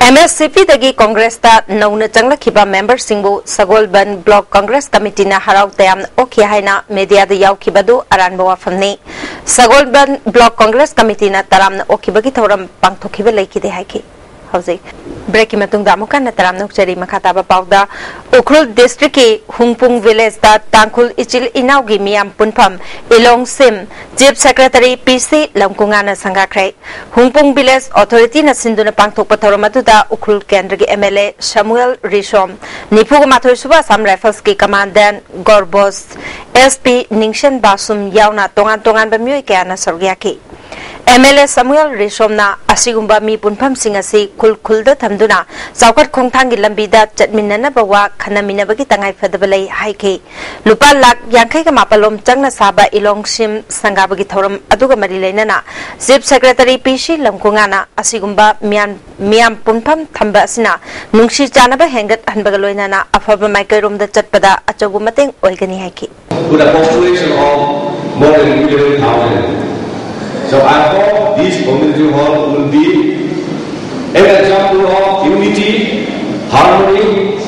ꯑꯦꯝ ꯑꯦꯁ ꯁꯤ ꯄꯤꯗꯒꯤ ꯀꯣꯡꯒ꯭ꯔꯦꯁꯇ ꯅꯧꯅ ꯆꯪꯂꯛꯈꯤꯕ memberꯁꯤꯡꯕꯨ ꯁꯒꯣꯜꯕꯟ Block Congress Committeeꯅ ꯍꯔꯥꯎ ꯇꯌꯥꯝꯅ ꯑꯣꯛꯈꯤ ꯍꯥꯏꯅ mediaꯗ ꯌꯥꯎꯈꯤꯕꯗꯨ ꯑꯔꯥꯟꯕ ꯋꯥꯐꯝꯅꯤ꯫ ꯁꯒꯣꯜꯕꯟ Block Congress Committeeꯅ ꯇꯔꯥꯝꯅ ꯑꯣꯛꯈꯤꯕꯒꯤ ꯊꯧꯔꯝ ꯄꯥꯡꯊꯣꯛꯈꯤꯕ ꯂꯩꯈꯤꯗꯦ ꯍꯥꯏꯈꯤ꯫ ꯍꯧꯖꯤꯛ ꯕ꯭ꯔꯦꯛꯀꯤ ꯃꯇꯨꯡꯗ ꯑꯃꯨꯛ ꯍꯟꯅ ꯇꯔꯥꯝꯅ ꯑꯣꯛꯆꯔꯤ꯫ ꯃꯈꯥ ꯇꯥꯕ ꯄꯥꯎꯗ, ꯎꯈ꯭ꯔꯨꯜ ꯗꯤꯁꯇ꯭ꯔꯤꯛꯀꯤ ꯍꯨꯡꯄꯨꯡ ꯚꯤꯂꯦꯖꯇ ꯇꯥꯡꯈꯨꯜ ꯏꯆꯤꯜ ꯏꯅꯥꯎꯒꯤ ꯃꯤꯌꯥꯝ ꯄꯨꯟꯐꯝ ꯏꯂꯣꯡ ꯁꯤꯝ ꯆꯤꯐ ꯁꯦꯀ꯭ꯔꯦꯇꯔꯤ ꯄꯤ ꯁꯤ ꯂꯝꯀꯨꯉꯥꯅ ꯁꯪꯒꯥꯈ꯭ꯔꯦ꯫ ꯍꯨꯡꯄꯨꯡ ꯚꯤꯂꯦꯖ ꯑꯣꯊꯣꯔꯤꯇꯤꯅ ꯁꯤꯟꯗꯨꯅ ꯄꯥꯡꯊꯣꯛꯄ ꯊꯧꯔꯝ ꯑꯗꯨꯗ ꯎꯈ꯭ꯔꯨꯜ ꯀꯦꯟꯗ꯭ꯔꯒꯤ ꯑꯦꯝ ꯑꯦꯜ ꯑꯦ ꯁꯃꯨꯑꯦꯜ ꯔꯤꯁꯣꯝ, ꯅꯤꯐꯨꯒ ꯃꯥꯊꯣꯏ ꯁꯨꯕ ꯑꯁꯥꯝ ꯔꯥꯏꯐꯜꯁꯀꯤ ꯀꯃꯥꯟꯗꯦꯟ ꯒꯣꯔꯕꯣꯁ, ꯑꯦꯁ ꯄꯤ ꯅꯤꯡꯁꯦꯟ ꯕꯥꯁꯨꯝ ꯌꯥꯎꯅ ꯇꯣꯉꯥꯟ ꯇꯣꯉꯥꯟꯕ ꯃꯤꯑꯣꯏ ꯀꯌꯥꯅ ꯁꯔꯨꯛ ꯌꯥꯈꯤ꯫ ꯑꯦꯝ ꯑꯦꯜ ꯑꯦ ꯁꯃꯨꯑꯦꯜ ꯔꯤꯁꯣꯝꯅ ꯑꯁꯤꯒꯨꯝꯕ ꯃꯤ ꯄꯨꯟꯐꯝꯁꯤꯡ ꯑꯁꯤ ꯈꯨꯜ ꯈꯨꯜꯗ ꯊꯝꯗꯨꯅ ꯆꯥꯎꯈꯠ ꯈꯣꯡꯊꯥꯡꯒꯤ ꯂꯝꯕꯤꯗ ꯆꯠꯃꯤꯟꯅꯅꯕ ꯋꯥ ꯈꯟꯅꯃꯤꯟꯅꯕꯒꯤ ꯇꯉꯥꯏꯐꯗꯕ ꯂꯩ ꯍꯥꯏꯈꯤ꯫ ꯂꯨꯄꯥ ꯂꯥꯈ ꯌꯥꯡꯈꯩꯒ ꯃꯥꯄꯜ ꯂꯣꯝ ꯆꯪꯅ ꯁꯥꯕ ꯏꯂꯣꯡ ꯁꯤꯝ ꯁꯪꯒꯥꯕꯒꯤ ꯊꯧꯔꯝ ꯑꯗꯨꯒ ꯃꯔꯤ ꯂꯩꯅꯅ ꯆꯤꯐ ꯁꯦꯀ꯭ꯔꯦꯇꯔꯤ ꯄꯤ ꯁꯤ ꯂꯝꯀꯨꯉꯥꯅ ꯑꯁꯤꯒꯨꯝꯕ ꯃꯤꯌꯥꯝ, ꯃꯤꯌꯥꯝ ꯄꯨꯟꯐꯝ ꯊꯝꯕ ꯑꯁꯤꯅ ꯅꯨꯡꯁꯤ ꯆꯥꯟꯅꯕ ꯍꯦꯟꯒꯠꯍꯟꯕꯒ ꯂꯣꯏꯅꯅ ꯑꯐꯕ ꯃꯥꯏꯀꯩꯔꯣꯝꯗ ꯆꯠꯄꯗ ꯑꯆꯧꯕ ꯃꯇꯦꯡ ꯑꯣꯏꯒꯅꯤ ꯍꯥꯏꯈꯤ꯫ With a population of more than eleven thousand. So I hope this community hall will be an example of unity, harmony,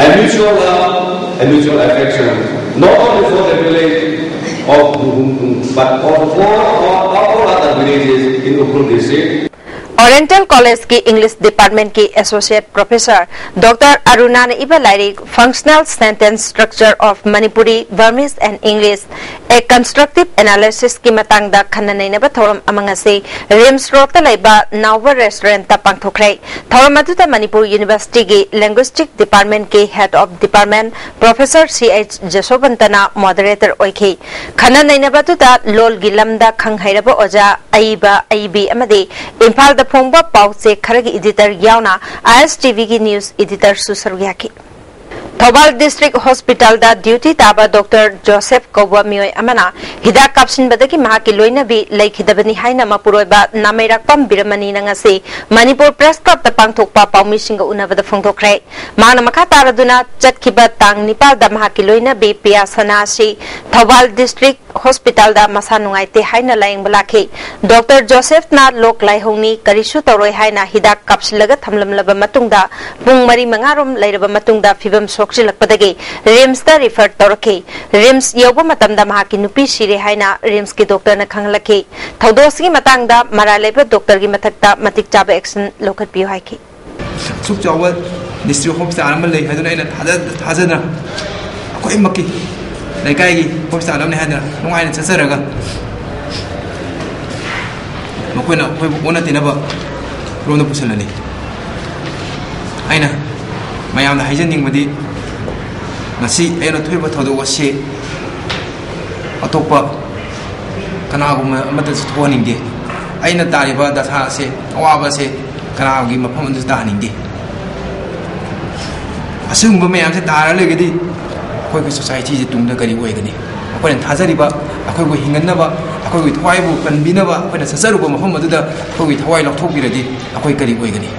and mutual love and mutual affection, not only for the village of Buhumtung, but also for all, all other villages in Ukhrul district. Oriental ꯀꯣꯂꯦꯖꯀꯤ English ꯗꯤꯄꯥꯔꯠꯃꯦꯟꯠꯀꯤ associate professor doctor ꯑꯔꯨꯅꯥꯅ ꯏꯕ ꯂꯥꯏꯔꯤꯛ Functional Sentence Structure of Manipuri, Burmese and English, A Constructive Analysisꯀꯤ ꯃꯇꯥꯡꯗ ꯈꯟꯅ ꯅꯩꯅꯕ ꯊꯧꯔꯝ ꯑꯃ ꯉꯁꯤ ꯔꯤꯝꯁ ꯔꯣꯗꯇ ꯂꯩꯕ ꯅꯥꯎꯕ ꯔꯦꯁꯇꯨꯔꯦꯟꯠꯇ ꯄꯥꯡꯊꯣꯛꯈ꯭ꯔꯦ꯫ ꯊꯧꯔꯝ ꯑꯗꯨꯗ ꯃꯅꯤꯄꯨꯔ ꯌꯨꯅꯤꯚꯔꯁꯤꯇꯤꯒꯤ ꯂꯦꯡꯒ꯭ꯋꯤꯁꯇꯤꯛ ꯗꯤꯄꯥꯔꯠꯃꯦꯟꯠꯀꯤ head of department professor C H ꯖꯁꯣꯕꯟꯇꯅ ꯃꯣꯗꯔꯦꯇꯔ ꯑꯣꯏꯈꯤ꯫ ꯈꯟꯅ ꯅꯩꯅꯕ ꯑꯗꯨꯗ ꯂꯣꯜꯒꯤ ꯂꯝꯗ ꯈꯪ ꯍꯩꯔꯕ ꯑꯣꯖꯥ ꯑꯏꯕ, ꯑꯏꯕꯤ ꯑꯃꯗꯤ ꯏꯝꯐꯥꯜꯗ ꯐꯣꯡꯕ ꯄꯥꯎ ꯆꯦ ꯈꯔꯒꯤ ꯏꯗꯤꯇꯔ ꯌꯥꯎꯅ ꯑꯥꯏ ꯑꯦꯁ ꯇꯤ ꯚꯤꯒꯤ ꯅ꯭ꯌꯨꯁ ꯏꯗꯤꯇꯔꯁꯨ ꯁꯔꯨꯛ ꯌꯥꯈꯤ꯫ ꯊꯧꯕꯥꯜ ꯗꯤꯁꯇ꯭ꯔꯤꯛ ꯍꯣꯁꯄꯤꯇꯥꯜꯗ ꯗ꯭ꯌꯨꯇꯤ ꯇꯥꯕ ꯗꯣꯛꯇꯔ ꯖꯣꯁꯦꯐ ꯀꯧꯕ ꯃꯤꯑꯣꯏ ꯑꯃꯅ ꯍꯤꯗꯥꯛ ꯀꯥꯞꯁꯤꯟꯕꯗꯒꯤ ꯃꯍꯥꯛꯀꯤ ꯂꯣꯏꯅꯕꯤ ꯂꯩꯈꯤꯗꯕꯅꯤ ꯍꯥꯏꯅ ꯃꯄꯨꯔꯣꯏꯕ ꯅꯥꯃꯩꯔꯥꯛꯄꯝ ꯕꯤꯔꯃꯅꯤꯅ ꯉꯁꯤ ꯃꯅꯤꯄꯨꯔ ꯄ꯭ꯔꯦꯁ ꯀ꯭ꯂꯕꯇ ꯄꯥꯡꯊꯣꯛꯄ ꯄꯥꯎꯃꯤꯁꯤꯡꯒ ꯎꯅꯕꯗ ꯐꯣꯡꯗꯣꯛꯈ꯭ꯔꯦ꯫ ꯃꯍꯥꯛꯅ ꯃꯈꯥ ꯇꯥꯔꯗꯨꯅ ꯆꯠꯈꯤꯕ ꯇꯥꯡ ꯅꯤꯄꯥꯜꯗ ꯃꯍꯥꯛꯀꯤ ꯂꯣꯏꯅꯕꯤ ꯄꯤꯌꯥ ꯁꯅꯥ ꯑꯁꯤ ꯊꯧꯕꯥꯜ ꯗꯤꯁꯇ꯭ꯔꯤꯛ ꯍꯣꯁꯄꯤꯇꯥꯜꯗ ꯃꯁꯥ ꯅꯨꯡꯉꯥꯏꯇꯦ ꯍꯥꯏꯅ ꯂꯥꯌꯦꯡꯕ ꯂꯥꯛꯈꯤ꯫ ꯗꯣꯛꯇꯔ ꯖꯣꯁꯦꯐꯅ ꯂꯣꯛ ꯂꯥꯏꯍꯧꯅꯤ, ꯀꯔꯤꯁꯨ ꯇꯧꯔꯣꯏ ꯍꯥꯏꯅ ꯍꯤꯗꯥꯛ ꯀꯥꯞꯁꯤꯜꯂꯒ ꯊꯝꯂꯝꯂꯕ ꯃꯇꯨꯡꯗ ꯄꯨꯡ ꯃꯔꯤ ꯃꯉꯥꯔꯣꯝ ꯂꯩꯔꯕ ꯃꯇꯨꯡꯗ ꯐꯤꯕꯝ ꯁꯣꯛꯆꯤꯜꯂꯛꯄꯗꯒꯤ ꯔꯤꯝꯁꯇ ꯔꯤꯐꯔ ꯇꯧꯔꯛꯈꯤ꯫ ꯔꯤꯝꯁ ꯌꯧꯕ ꯃꯇꯝꯗ ꯃꯍꯥꯛꯀꯤ ꯅꯨꯄꯤ ꯁꯤꯔꯦ ꯍꯥꯏꯅ ꯔꯤꯝꯁꯀꯤ ꯗꯣꯛꯇꯔꯅ ꯈꯪꯍꯜꯂꯛꯈꯤ꯫ ꯊꯧꯗꯣꯛ ꯑꯁꯤꯒꯤ ꯃꯇꯥꯡꯗ ꯃꯔꯥꯜ ꯂꯩꯕ ꯗꯣꯛꯇꯔꯒꯤ ꯃꯊꯛꯇ ꯃꯇꯤꯛ ꯆꯥꯕ ꯑꯦꯛꯁꯟ ꯂꯧꯈꯠꯄꯤꯌꯨ ꯍꯥꯏꯈꯤ꯫ ꯑꯁꯨꯛ ꯆꯥꯎꯕ ꯗꯤꯁꯇ꯭ꯔꯤꯛ ꯍꯣꯁꯄꯤꯇꯥꯜ ꯑꯃ ꯂꯩ ꯍꯥꯏꯗꯨꯅ ꯑꯩꯅ ꯊꯥꯖ-, ꯊꯥꯖꯗꯅ ꯑꯩꯈꯣꯏꯃꯛꯀꯤ ꯂꯩꯀꯥꯏꯒꯤ ꯍꯣꯁꯄꯤꯇꯥꯜ ꯑꯃꯅꯤ ꯍꯥꯏꯗꯅ ꯅꯨꯡꯉꯥꯏꯅ ꯆꯠꯆꯔꯒ ꯃꯈꯣꯏꯅ ꯑꯩꯈꯣꯏꯕꯨ ꯑꯣꯟꯅ ꯇꯩꯅꯕ ꯔꯣꯝꯗ ꯄꯨꯁꯤꯜꯂꯅꯤ꯫ ꯑꯩꯅ ꯃꯌꯥꯝꯗ ꯍꯥꯏꯖꯅꯤꯡꯕꯗꯤ, ꯉꯁꯤ ꯑꯩꯅ ꯊꯣꯛꯏꯕ ꯊꯧꯗꯣꯛ ꯑꯁꯤ ꯑꯇꯣꯞꯄ ꯀꯅꯥꯒꯨꯝꯕ ꯑꯃꯠꯇꯁꯨ ꯊꯣꯛꯍꯟꯅꯤꯡꯗꯦ꯫ ꯑꯩꯅ ꯇꯥꯔꯤꯕ ꯗꯁꯥ ꯑꯁꯤ, ꯑꯋꯥꯕ ꯑꯁꯤ ꯀꯅꯥꯒꯤ ꯃꯐꯝ ꯑꯗꯨꯁꯨ ꯇꯥꯍꯟꯅꯤꯡꯗꯦ꯫ ꯑꯁꯤꯒꯨꯝꯕ ꯃꯌꯥꯝꯁꯦ ꯇꯥꯔ ꯂꯩꯔꯒꯗꯤ ꯑꯩꯈꯣꯏꯒꯤ ꯁꯣꯁꯥꯏꯇꯤꯁꯦ ꯇꯨꯡꯗ ꯀꯔꯤ ꯑꯣꯏꯒꯅꯤ? ꯑꯩꯈꯣꯏꯅ ꯊꯥꯖꯔꯤꯕ, ꯑꯩꯈꯣꯏꯕꯨ ꯍꯤꯡꯍꯟꯅꯕ, ꯑꯩꯈꯣꯏꯒꯤ ꯊꯋꯥꯏꯕꯨ ꯀꯟꯕꯤꯅꯕ ꯑꯩꯈꯣꯏꯅ ꯆꯠꯆꯔꯨꯕ ꯃꯐꯝ ꯑꯗꯨꯗ ꯑꯩꯈꯣꯏꯒꯤ ꯊꯋꯥꯏ ꯂꯧꯊꯣꯛꯄꯤꯔꯗꯤ ꯑꯩꯈꯣꯏ ꯀꯔꯤ ꯑꯣꯏꯒꯅꯤ?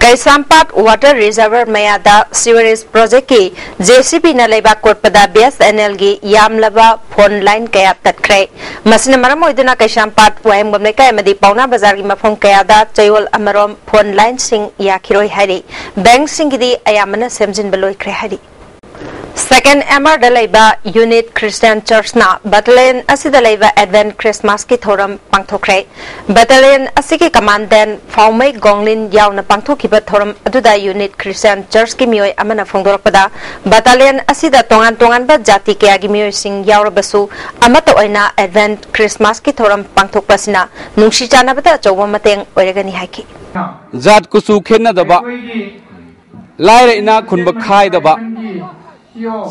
ꯀꯩꯁꯥꯝꯄꯥꯠ ꯋꯥꯇꯔ ꯔꯤꯖꯔꯚꯔ ꯃꯌꯥꯗ ꯁꯤꯋꯔꯦꯖ ꯄ꯭ꯔꯣꯖꯦꯛꯀꯤ ꯖꯦ ꯁꯤ ꯕꯤꯅ ꯂꯩꯕꯥꯛ ꯀꯣꯠꯄꯗ ꯕꯤ ꯑꯦꯁ ꯑꯦꯟ ꯑꯦꯜꯒꯤ ꯌꯥꯝꯂꯕ ꯐꯣꯟ ꯂꯥꯏꯟ ꯀꯌꯥ ꯇꯠꯈ꯭ꯔꯦ꯫ ꯃꯁꯤꯅ ꯃꯔꯝ ꯑꯣꯏꯗꯨꯅ ꯀꯩꯁꯥꯝꯄꯥꯠ, ꯋꯥꯍꯦꯡꯕꯝ ꯂꯩꯀꯥꯏ ꯑꯃꯗꯤ ꯄꯥꯎꯅꯥ ꯕꯖꯥꯔꯒꯤ ꯃꯐꯝ ꯀꯌꯥꯗ ꯆꯌꯣꯜ ꯑꯃꯔꯣꯝ ꯐꯣꯟ ꯂꯥꯏꯟꯁꯤꯡ ꯌꯥꯈꯤꯔꯣꯏ ꯍꯥꯏꯔꯤ꯫ ꯕꯦꯡꯛꯁꯤꯡꯒꯤꯗꯤ ꯑꯌꯥꯝꯕꯅ ꯁꯦꯝꯖꯤꯟꯕ ꯂꯣꯏꯈ꯭ꯔꯦ ꯍꯥꯏꯔꯤ꯫ ꯁꯦꯀꯦꯟ ꯑꯦꯝ ꯑꯥꯔꯗ ꯂꯩꯕ ꯌꯨꯅꯤꯠ ꯈ꯭ꯔꯤꯁꯇꯤꯌꯥꯟ ꯆꯔꯆꯅ ꯕꯇꯥꯂꯤꯌꯟ ꯑꯁꯤꯗ ꯂꯩꯕ ꯑꯦꯗꯚꯦꯟꯠ ꯈ꯭ꯔꯤꯁꯃꯥꯁꯀꯤ ꯊꯧꯔꯝ ꯄꯥꯡꯊꯣꯛꯈ꯭ꯔꯦ꯫ ꯕꯇꯥꯂꯤꯌꯟ ꯑꯁꯤꯒꯤ ꯀꯃꯥꯟꯗꯦꯟꯠ ꯐꯥꯎꯃꯩ ꯒꯣꯡꯂꯤꯟ ꯌꯥꯎꯅ ꯄꯥꯡꯊꯣꯛꯈꯤꯕ ꯊꯧꯔꯝ ꯑꯗꯨꯗ ꯌꯨꯅꯤꯠ ꯈ꯭ꯔꯤꯁꯇꯤꯌꯥꯟ ꯆꯔꯆꯀꯤ ꯃꯤꯑꯣꯏ ꯑꯃꯅ ꯐꯣꯡꯗꯣꯔꯛꯄꯗ, ꯕꯇꯥꯂꯤꯌꯟ ꯑꯁꯤꯗ ꯇꯣꯉꯥꯟ ꯇꯣꯉꯥꯟꯕ ꯖꯥꯇꯤ ꯀꯌꯥꯒꯤ ꯃꯤꯑꯣꯏꯁꯤꯡ ꯌꯥꯎꯔꯕꯁꯨ, ꯑꯃꯠꯇ ꯑꯣꯏꯅ ꯑꯦꯗꯚꯦꯟꯠ ꯈ꯭ꯔꯤꯁꯃꯥꯁꯀꯤ ꯊꯧꯔꯝ ꯄꯥꯡꯊꯣꯛꯄ ꯑꯁꯤꯅ ꯅꯨꯡꯁꯤ ꯆꯥꯟꯅꯕꯗ ꯑꯆꯧꯕ ꯃꯇꯦꯡ ꯑꯣꯏꯔꯒꯅꯤ ꯍꯥꯏꯈꯤ꯫ ꯖꯥꯠ ꯀꯨꯆꯨ ꯈꯦꯠꯅꯗꯕ, ꯂꯥꯏꯔ ꯏꯅꯥꯛ ꯈꯨꯟꯕ ꯈꯥꯏꯗꯕ,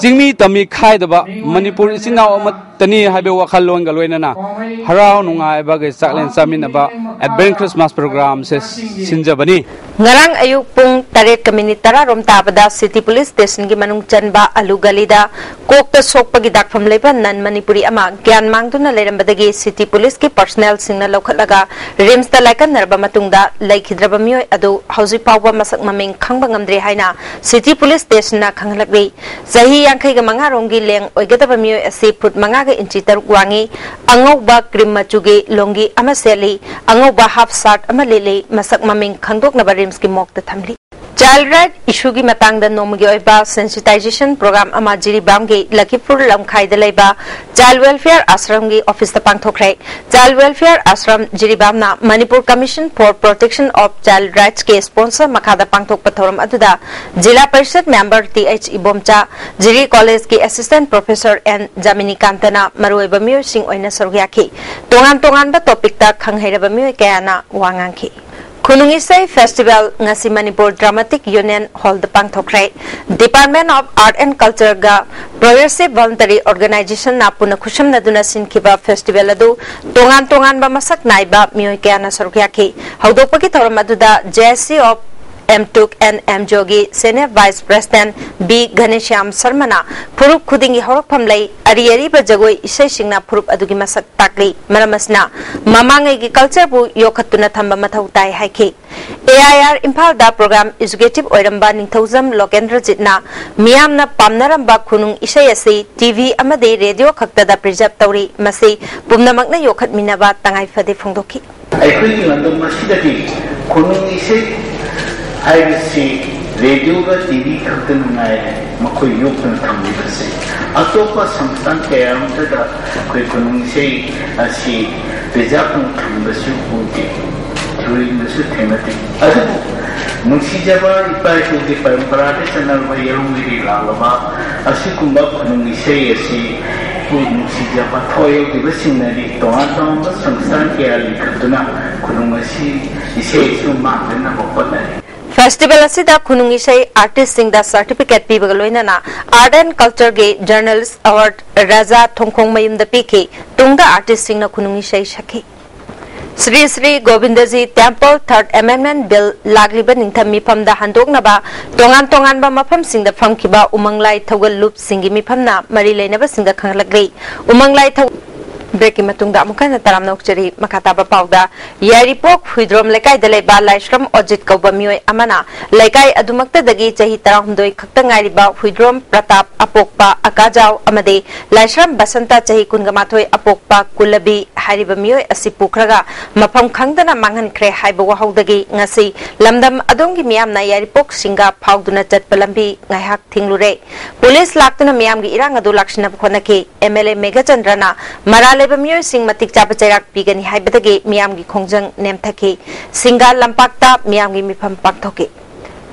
ꯆꯤꯡꯃꯤ ꯇꯝꯃꯤ ꯈꯥꯏꯗꯕ ꯃꯅꯤꯄꯨꯔ ꯏꯆꯤꯟ ꯏꯅꯥꯎ ꯑꯃꯠꯇꯅꯤ ꯍꯥꯏꯕ ꯋꯥꯈꯜꯂꯣꯟꯒ ꯂꯣꯏꯅꯅ ꯍꯔꯥꯎ ꯅꯨꯡꯉꯥꯏꯕꯒꯤ ꯆꯥꯛꯂꯦꯟ ꯆꯥꯃꯤꯟꯅꯕ ꯑꯦꯗꯚꯦꯟꯠ ꯈ꯭ꯔꯤꯁꯃꯥꯁ ꯄ꯭ꯔꯣꯒ꯭ꯔꯥꯝꯁꯦ ꯁꯤꯟꯖꯕꯅꯤ꯫ ꯉꯔꯥꯡ ꯑꯌꯨꯛ ꯄꯨꯡ ꯇꯔꯦꯠꯀ ꯃꯤꯅꯤꯠ ꯇꯔꯥ ꯔꯣꯝ ꯇꯥꯕꯗ ꯁꯤꯇꯤ ꯄꯨꯂꯤꯁ ꯁ꯭ꯇꯦꯁꯟꯒꯤ ꯃꯅꯨꯡ ꯆꯟꯕ ꯑꯂꯨ ꯒꯂꯤꯗ ꯀꯣꯛꯇ ꯁꯣꯛꯄꯒꯤ ꯗꯥꯛꯐꯝ ꯂꯩꯕ ꯅꯟ ꯃꯅꯤꯄꯨꯔꯤ ꯑꯃ ꯒ꯭ꯌꯥꯟ ꯃꯥꯡꯗꯨꯅ ꯂꯩꯔꯝꯕꯗꯒꯤ ꯁꯤꯇꯤ ꯄꯨꯂꯤꯁꯀꯤ ꯄꯔꯁꯅꯦꯜꯁꯤꯡꯅ ꯂꯧꯈꯠꯂꯒ ꯔꯤꯝꯁꯇ ꯂꯥꯏꯀꯠꯅꯔꯕ ꯃꯇꯨꯡꯗ ꯂꯩꯈꯤꯗ꯭ꯔꯕ ꯃꯤꯑꯣꯏ ꯑꯗꯨ ꯍꯧꯖꯤꯛ ꯐꯥꯎꯕ ꯃꯁꯛ ꯃꯃꯤꯡ ꯈꯪꯕ ꯉꯝꯗ꯭ꯔꯤ ꯍꯥꯏꯅ ꯁꯤꯇꯤ ꯄꯨꯂꯤꯁ ꯁ꯭ꯇꯦꯁꯟꯅ ꯈꯪꯍꯜꯂꯛꯂꯤ꯫ ꯆꯍꯤ ꯌꯥꯡꯈꯩꯒ ꯃꯉꯥ ꯔꯣꯝꯒꯤ ꯂꯦꯡ ꯑꯣꯏꯒꯗꯕ ꯃꯤꯑꯣꯏ ꯑꯁꯤ ꯐꯨꯠ ꯃꯉꯥꯒ ꯏꯟꯆꯤ ꯇꯔꯨꯛ ꯋꯥꯡꯉꯤ, ꯑꯉꯧꯕ ꯀ꯭ꯔꯤꯝ ꯃꯆꯨꯒꯤ ꯂꯣꯡꯒꯤ ꯑꯃ ꯁꯦꯠꯂꯤ, ꯑꯉꯧꯕ ꯍꯥꯐ ꯁꯥꯔꯠ ꯑꯃ ꯂꯤꯠꯂꯤ, ꯃꯁꯛ ꯃꯃꯤꯡ ꯈꯪꯗꯣꯛꯅꯕ ꯔꯤꯝꯁꯀꯤ ꯃꯣꯔꯒꯇ ꯊꯝꯂꯤ꯫ Child Right Issue ꯒꯤ ꯃꯇꯥꯡꯗ ꯅꯣꯡꯃꯒꯤ ꯑꯣꯏꯕ Sensitization Program ꯑꯃ ꯖꯤꯔꯤꯕꯥꯝꯒꯤ ꯂꯈꯤꯄꯨꯔ ꯂꯝꯈꯥꯏꯗ ꯂꯩꯕ Child Welfare Ashram ꯒꯤ office ꯇ ꯄꯥꯡꯊꯣꯛꯈ꯭ꯔꯦ꯫ Child Welfare Ashram ꯖꯤꯔꯤꯕꯥꯝꯅ Manipur Commission for Protection of Child Rights ꯀꯤ sponsor ꯃꯈꯥꯗ ꯄꯥꯡꯊꯣꯛꯄ ꯊꯧꯔꯝ ꯑꯗꯨꯗ ꯖꯤꯂꯥ ꯄꯔꯤꯁꯗ member ꯇꯤ ꯑꯩꯆ ꯏꯕꯣꯝꯆꯥ, ꯖꯤꯔꯤ College ꯀꯤ Assistant Professor ꯑꯦꯟ ꯖꯥꯃꯤꯅꯤꯀꯥꯟꯇꯅ ꯃꯔꯨꯑꯣꯏꯕ ꯃꯤꯑꯣꯏꯁꯤꯡ ꯑꯣꯏꯅ ꯁꯔꯨꯛ ꯌꯥꯈꯤ꯫ ꯇꯣꯉꯥꯟ ꯇꯣꯉꯥꯟꯕ topic ꯇ ꯈꯪꯍꯩꯔꯕ ꯃꯤꯑꯣꯏ ꯀꯌꯥꯅ ꯋꯥ ꯉꯥꯡꯈꯤ꯫ ꯈꯨꯅꯨꯡ ꯏꯁꯩ festival ꯉꯁꯤ Manipur Dramatic Union Hall the ꯄꯥꯡꯊꯣꯛꯈ꯭ꯔꯦ꯫ Department of Art and Culture ꯒ Progressive Voluntary Organization ꯅ ꯄꯨꯟꯅ ꯈꯨꯠꯁꯝꯅꯗꯨꯅ ꯁꯤꯟꯈꯤꯕ festival ꯑꯗꯨ ꯇꯣꯉꯥꯟ ꯇꯣꯉꯥꯟꯕ ꯃꯁꯛ ꯅꯥꯏꯕ ꯃꯤꯑꯣꯏ ꯀꯌꯥꯅ ꯁꯔꯨꯛ ꯌꯥꯈꯤ꯫ ꯍꯧꯗꯣꯛꯄꯒꯤ ꯊꯧꯔꯝ ꯑꯗꯨꯗ J S C of M Tuk and M J O ꯒꯤ Senior Vice President ꯕꯤ ꯘꯅꯦꯁ꯭ꯌꯥꯝ ꯁꯔꯃꯅ ꯐꯨꯔꯨꯞ ꯈꯨꯗꯤꯡꯒꯤ ꯍꯧꯔꯛꯐꯝ ꯂꯩ, ꯑꯔꯤ ꯑꯔꯤꯕ ꯖꯒꯣꯏ ꯏꯁꯩꯁꯤꯡꯅ ꯐꯨꯔꯨꯞ ꯑꯗꯨꯒꯤ ꯃꯁꯛ ꯇꯥꯛꯂꯤ꯫ ꯃꯔꯝ ꯑꯁꯤꯅ ꯃꯃꯥꯡꯉꯩꯒꯤ culture ꯕꯨ ꯌꯣꯛꯈꯠꯇꯨꯅ ꯊꯝꯕ ꯃꯊꯧ ꯇꯥꯏ ꯍꯥꯏꯈꯤ꯫ A I R ꯏꯝꯐꯥꯜꯗ program executive ꯑꯣꯏꯔꯝꯕ ꯅꯤꯡꯊꯧꯖꯝ ꯂꯣꯀꯦꯟꯗ꯭ꯔꯖꯤꯠꯅ ꯃꯤꯌꯥꯝꯅ ꯄꯥꯝꯅꯔꯝꯕ ꯈꯨꯅꯨꯡ ꯏꯁꯩ ꯑꯁꯤ T V ꯑꯃꯗꯤ radio ꯈꯛꯇꯗ preserve ꯇꯧꯔꯤ꯫ ꯃꯁꯤ ꯄꯨꯝꯅꯃꯛꯅ ꯌꯣꯛꯈꯠꯃꯤꯟꯅꯕ ꯇꯉꯥꯏ ꯐꯗꯦ ꯐꯣꯡꯗꯣꯛꯈꯤ꯫ ꯑꯩꯈꯣꯏꯒꯤ ꯂꯝꯗꯝ ꯑꯁꯤꯗꯗꯤ ꯈꯨꯅꯨꯡ ꯏꯁꯩ ꯍꯥꯏꯕꯁꯤ radio ꯒ T V ꯈꯛꯇꯅ ꯉꯥꯏꯔꯦ ꯃꯈꯣꯏ ꯌꯣꯛꯇꯨꯅ ꯊꯝꯂꯤꯕꯁꯦ꯫ ꯑꯇꯣꯞꯄ ꯁꯪꯁꯊꯥꯟ ꯀꯌꯥ ꯑꯃꯠꯇꯗ ꯑꯩꯈꯣꯏ ꯈꯨꯅꯨꯡ ꯏꯁꯩ ꯑꯁꯤ preserve ꯇꯧꯅ ꯊꯝꯕꯁꯨ ꯎꯗꯦ, ꯊꯣꯏꯅꯁꯨ ꯊꯦꯡꯅꯗꯦ꯫ ꯑꯗꯨꯕꯨ ꯅꯨꯡꯁꯤꯖꯕ ꯏꯄꯥ ꯏꯄꯨꯒꯤ ꯄꯔꯝꯄꯔꯥꯗ ꯆꯠꯅꯔꯕ ꯌꯦꯔꯨꯝ ꯂꯤꯔꯤ ꯂꯥꯛꯂꯕ ꯑꯁꯤꯒꯨꯝꯕ ꯈꯨꯅꯨꯡ ꯏꯁꯩ ꯑꯁꯤ ꯄꯨꯛꯅꯤꯡ ꯅꯨꯡꯁꯤꯖꯕ ꯊꯋꯥꯏ ꯌꯥꯎꯗꯕꯁꯤꯡꯅꯗꯤ ꯇꯣꯉꯥꯟ ꯇꯣꯉꯥꯟꯕ ꯁꯪꯁꯊꯥꯟ ꯀꯌꯥ ꯂꯤꯡꯈꯠꯇꯨꯅ ꯈꯨꯅꯨꯡ ꯑꯁꯤ ꯏꯁꯩ ꯑꯁꯤ ꯃꯥꯡꯗꯅꯕ ꯍꯣꯠꯅꯔꯤ꯫ Festival ꯑꯁꯤꯗ ꯈꯨꯅꯨꯡ ꯏꯁꯩ artist ꯁꯤꯡꯗ certificate ꯄꯤꯕꯒ ꯂꯣꯏꯅꯅ Art and Culture ꯒꯤ Journalist Award ꯔꯥꯖꯥ ꯊꯣꯡꯈꯣꯡꯃꯌꯨꯝꯗ ꯄꯤꯈꯤ꯫ ꯇꯨꯡꯗ artist ꯁꯤꯡꯅ ꯈꯨꯅꯨꯡ ꯏꯁꯩ ꯁꯛꯈꯤ꯫ Shri Shri Govindaji Temple Third Amendment Bill ꯂꯥꯛꯂꯤꯕ ꯅꯤꯡꯊꯝ ꯃꯤꯐꯝꯗ ꯍꯟꯗꯣꯛꯅꯕ ꯇꯣꯉꯥꯟ ꯇꯣꯉꯥꯟꯕ ꯃꯐꯝꯁꯤꯡꯗ ꯐꯝꯈꯤꯕ ꯎꯃꯪ ꯂꯥꯏ ꯊꯧꯒꯜ ꯂꯨꯞꯁꯤꯡꯒꯤ ꯃꯤꯐꯝꯅ ꯃꯔꯤ ꯂꯩꯅꯕꯁꯤꯡꯗ ꯈꯪꯍꯜꯂꯛꯂꯤ꯫ ꯎꯃꯪ ꯂꯥꯏ ꯊꯧ-, ꯕ꯭ꯔꯦꯛꯀꯤ ꯃꯇꯨꯡꯗ ꯑꯃꯨꯛ ꯍꯟꯅ ꯇꯔꯥꯝꯅ ꯑꯣꯛꯆꯔꯤ꯫ ꯃꯈꯥ ꯇꯥꯕ ꯄꯥꯎꯗ, ꯌꯥꯏꯔꯤꯄꯣꯛ ꯍꯨꯏꯗ꯭ꯔꯣꯝ ꯂꯩꯀꯥꯏꯗ ꯂꯩꯕ ꯂꯥꯏꯁ꯭ꯔꯝ ꯑꯣꯖꯤꯠ ꯀꯧꯕ ꯃꯤꯑꯣꯏ ꯑꯃꯅ ꯂꯩꯀꯥꯏ ꯑꯗꯨꯃꯛꯇꯗꯒꯤ ꯆꯍꯤ ꯇꯔꯥꯍꯨꯝꯗꯣꯏ ꯈꯛꯇ ꯉꯥꯏꯔꯤꯕ ꯍꯨꯏꯗ꯭ꯔꯣꯝ ꯄ꯭ꯔꯇꯥꯞ ꯑꯄꯣꯛꯄ ꯑꯀꯥꯖꯥꯎ ꯑꯃꯗꯤ ꯂꯥꯏꯁ꯭ꯔꯝ ꯕꯁꯟꯇ ꯆꯍꯤ ꯀꯨꯟꯒ ꯃꯥꯊꯣꯏ ꯑꯄꯣꯛꯄ ꯀꯨꯂꯕꯤ ꯍꯥꯏꯔꯤꯕ ꯃꯤꯑꯣꯏ ꯑꯁꯤ ꯄꯨꯈ꯭ꯔꯒ ꯃꯐꯝ ꯈꯪꯗꯅ ꯃꯥꯡꯍꯟꯈ꯭ꯔꯦ ꯍꯥꯏꯕ ꯋꯥꯍꯧꯗꯒꯤ ꯉꯁꯤ ꯂꯝꯗꯝ ꯑꯗꯣꯝꯒꯤ ꯃꯤꯌꯥꯝꯅ ꯌꯥꯏꯔꯤꯄꯣꯛ ꯁꯤꯡꯒꯥ ꯐꯥꯎꯗꯨꯅ ꯆꯠꯄ ꯂꯝꯕꯤ ꯉꯥꯏꯍꯥꯛ ꯊꯤꯡꯂꯨꯔꯦ꯫ ꯄꯨꯂꯤꯁ ꯂꯥꯛꯇꯨꯅ ꯃꯤꯌꯥꯝꯒꯤ ꯏꯔꯥꯡ ꯑꯗꯨ ꯂꯥꯛꯁꯤꯟꯅꯕ ꯍꯣꯠꯅꯈꯤ꯫ ꯑꯦꯝ ꯑꯦꯜ ꯑꯦ ꯃꯦꯘꯆꯟꯗ꯭ꯔꯅ ꯃꯔꯥꯜ ꯂꯩꯕ ꯃꯤꯑꯣꯏꯁꯤꯡ ꯃꯇꯤꯛ ꯆꯥꯕ ꯆꯩꯔꯥꯛ ꯄꯤꯒꯅꯤ ꯍꯥꯏꯕꯗꯒꯤ ꯃꯤꯌꯥꯝꯒꯤ ꯈꯣꯡꯖꯪ ꯅꯦꯝꯊꯈꯤ꯫ ꯁꯤꯡꯒꯥ ꯂꯝꯄꯥꯛꯇ ꯃꯤꯌꯥꯝꯒꯤ ꯃꯤꯐꯝ ꯄꯥꯡꯊꯣꯛꯈꯤ꯫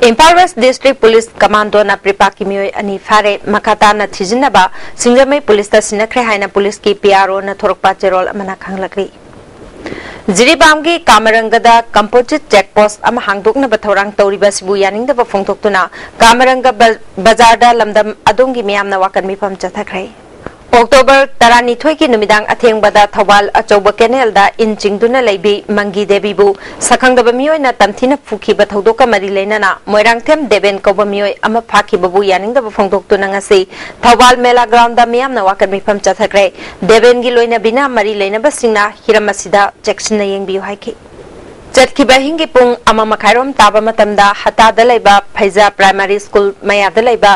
ꯏꯝꯐꯥꯜ ꯋꯦꯁ ꯗꯤꯁꯇ꯭ꯔꯤꯛ ꯄꯨꯂꯤꯁ ꯀꯃꯥꯟꯗꯣꯅ ꯄ꯭ꯔꯤꯄꯥꯛꯀꯤ ꯃꯤꯑꯣꯏ ꯑꯅꯤ ꯐꯥꯔꯦ꯫ ꯃꯈꯥ ꯇꯥꯅ ꯊꯤꯖꯤꯟꯅꯕ ꯁꯤꯡꯖꯃꯩ ꯄꯨꯂꯤꯁꯇ ꯁꯤꯟꯅꯈ꯭ꯔꯦ ꯍꯥꯏꯅ ꯄꯨꯂꯤꯁꯀꯤ ꯄꯤ ꯑꯥꯔ ꯑꯣꯅ ꯊꯣꯔꯛꯄ ꯆꯦꯔꯣꯜ ꯑꯃꯅ ꯈꯪꯂꯛꯂꯤ꯫ ꯖꯤꯔꯤꯕꯥꯝꯒꯤ ꯀꯥꯃꯔꯪꯒꯗ ꯀꯝꯄꯣꯖꯤꯠ ꯆꯦꯛ ꯄꯣꯁ ꯑꯃ ꯍꯥꯡꯗꯣꯛꯅꯕ ꯊꯧꯔꯥꯡ ꯇꯧꯔꯤꯕ ꯑꯁꯤꯕꯨ ꯌꯥꯅꯤꯡꯗꯕ ꯐꯣꯡꯗꯣꯛꯇꯨꯅ ꯀꯥꯃꯔꯪꯒ ꯕ-, ꯕꯖꯥꯔꯗ ꯂꯝꯗꯝ ꯑꯗꯣꯝꯒꯤ ꯃꯤꯌꯥꯝꯅ ꯋꯥꯀꯠ ꯃꯤꯐꯝ ꯆꯠꯊꯈ꯭ꯔꯦ꯫ ꯑꯣꯛꯇꯣꯕꯔ ꯇꯔꯥꯅꯤꯊꯣꯏꯒꯤ ꯅꯨꯃꯤꯗꯥꯡ ꯑꯊꯦꯡꯕꯗ ꯊꯧꯕꯥꯜ ꯑꯆꯧꯕ ꯀꯦꯅꯦꯜꯗ ꯏꯟ ꯆꯤꯡꯗꯨꯅ ꯂꯩꯕꯤ ꯃꯪꯒꯤ ꯗꯦꯕꯤꯕꯨ ꯁꯛꯈꯪꯗꯕ ꯃꯤꯑꯣꯏꯅ ꯇꯝꯊꯤꯅ ꯐꯨꯈꯤꯕ ꯊꯧꯗꯣꯛꯀ ꯃꯔꯤ ꯂꯩꯅꯅ ꯃꯣꯏꯔꯥꯡꯊꯦꯝ ꯗꯦꯕꯦꯟ ꯀꯧꯕ ꯃꯤꯑꯣꯏ ꯑꯃ ꯐꯥꯈꯤꯕꯕꯨ ꯌꯥꯅꯤꯡꯗꯕ ꯐꯣꯡꯗꯣꯛꯇꯨꯅ ꯉꯁꯤ ꯊꯧꯕꯥꯜ ꯃꯦꯂꯥ ꯒ꯭ꯔꯥꯎꯟꯗ ꯃꯤꯌꯥꯝꯅ ꯋꯥꯀꯠ ꯃꯤꯐꯝ ꯆꯠꯊꯈ꯭ꯔꯦ꯫ ꯗꯦꯕꯦꯟꯒꯤ ꯂꯣꯏꯅꯕꯤꯅ ꯃꯔꯤ ꯂꯩꯅꯕꯁꯤꯡꯅ ꯍꯤꯔꯝ ꯑꯁꯤꯗ ꯆꯦꯛꯁꯤꯟꯅ ꯌꯦꯡꯕꯤꯌꯨ ꯍꯥꯏꯈꯤ꯫ ꯆꯠꯈꯤꯕ ꯑꯍꯤꯡꯒꯤ ꯄꯨꯡ ꯑꯃ ꯃꯈꯥꯏꯔꯣꯝ ꯇꯥꯕ ꯃꯇꯝꯗ ꯍꯇꯥꯗ ꯂꯩꯕ ꯐꯩꯖꯥ ꯄ꯭ꯔꯥꯏꯃꯥꯔꯤ ꯁ꯭ꯀꯨꯜ ꯃꯌꯥꯗ ꯂꯩꯕ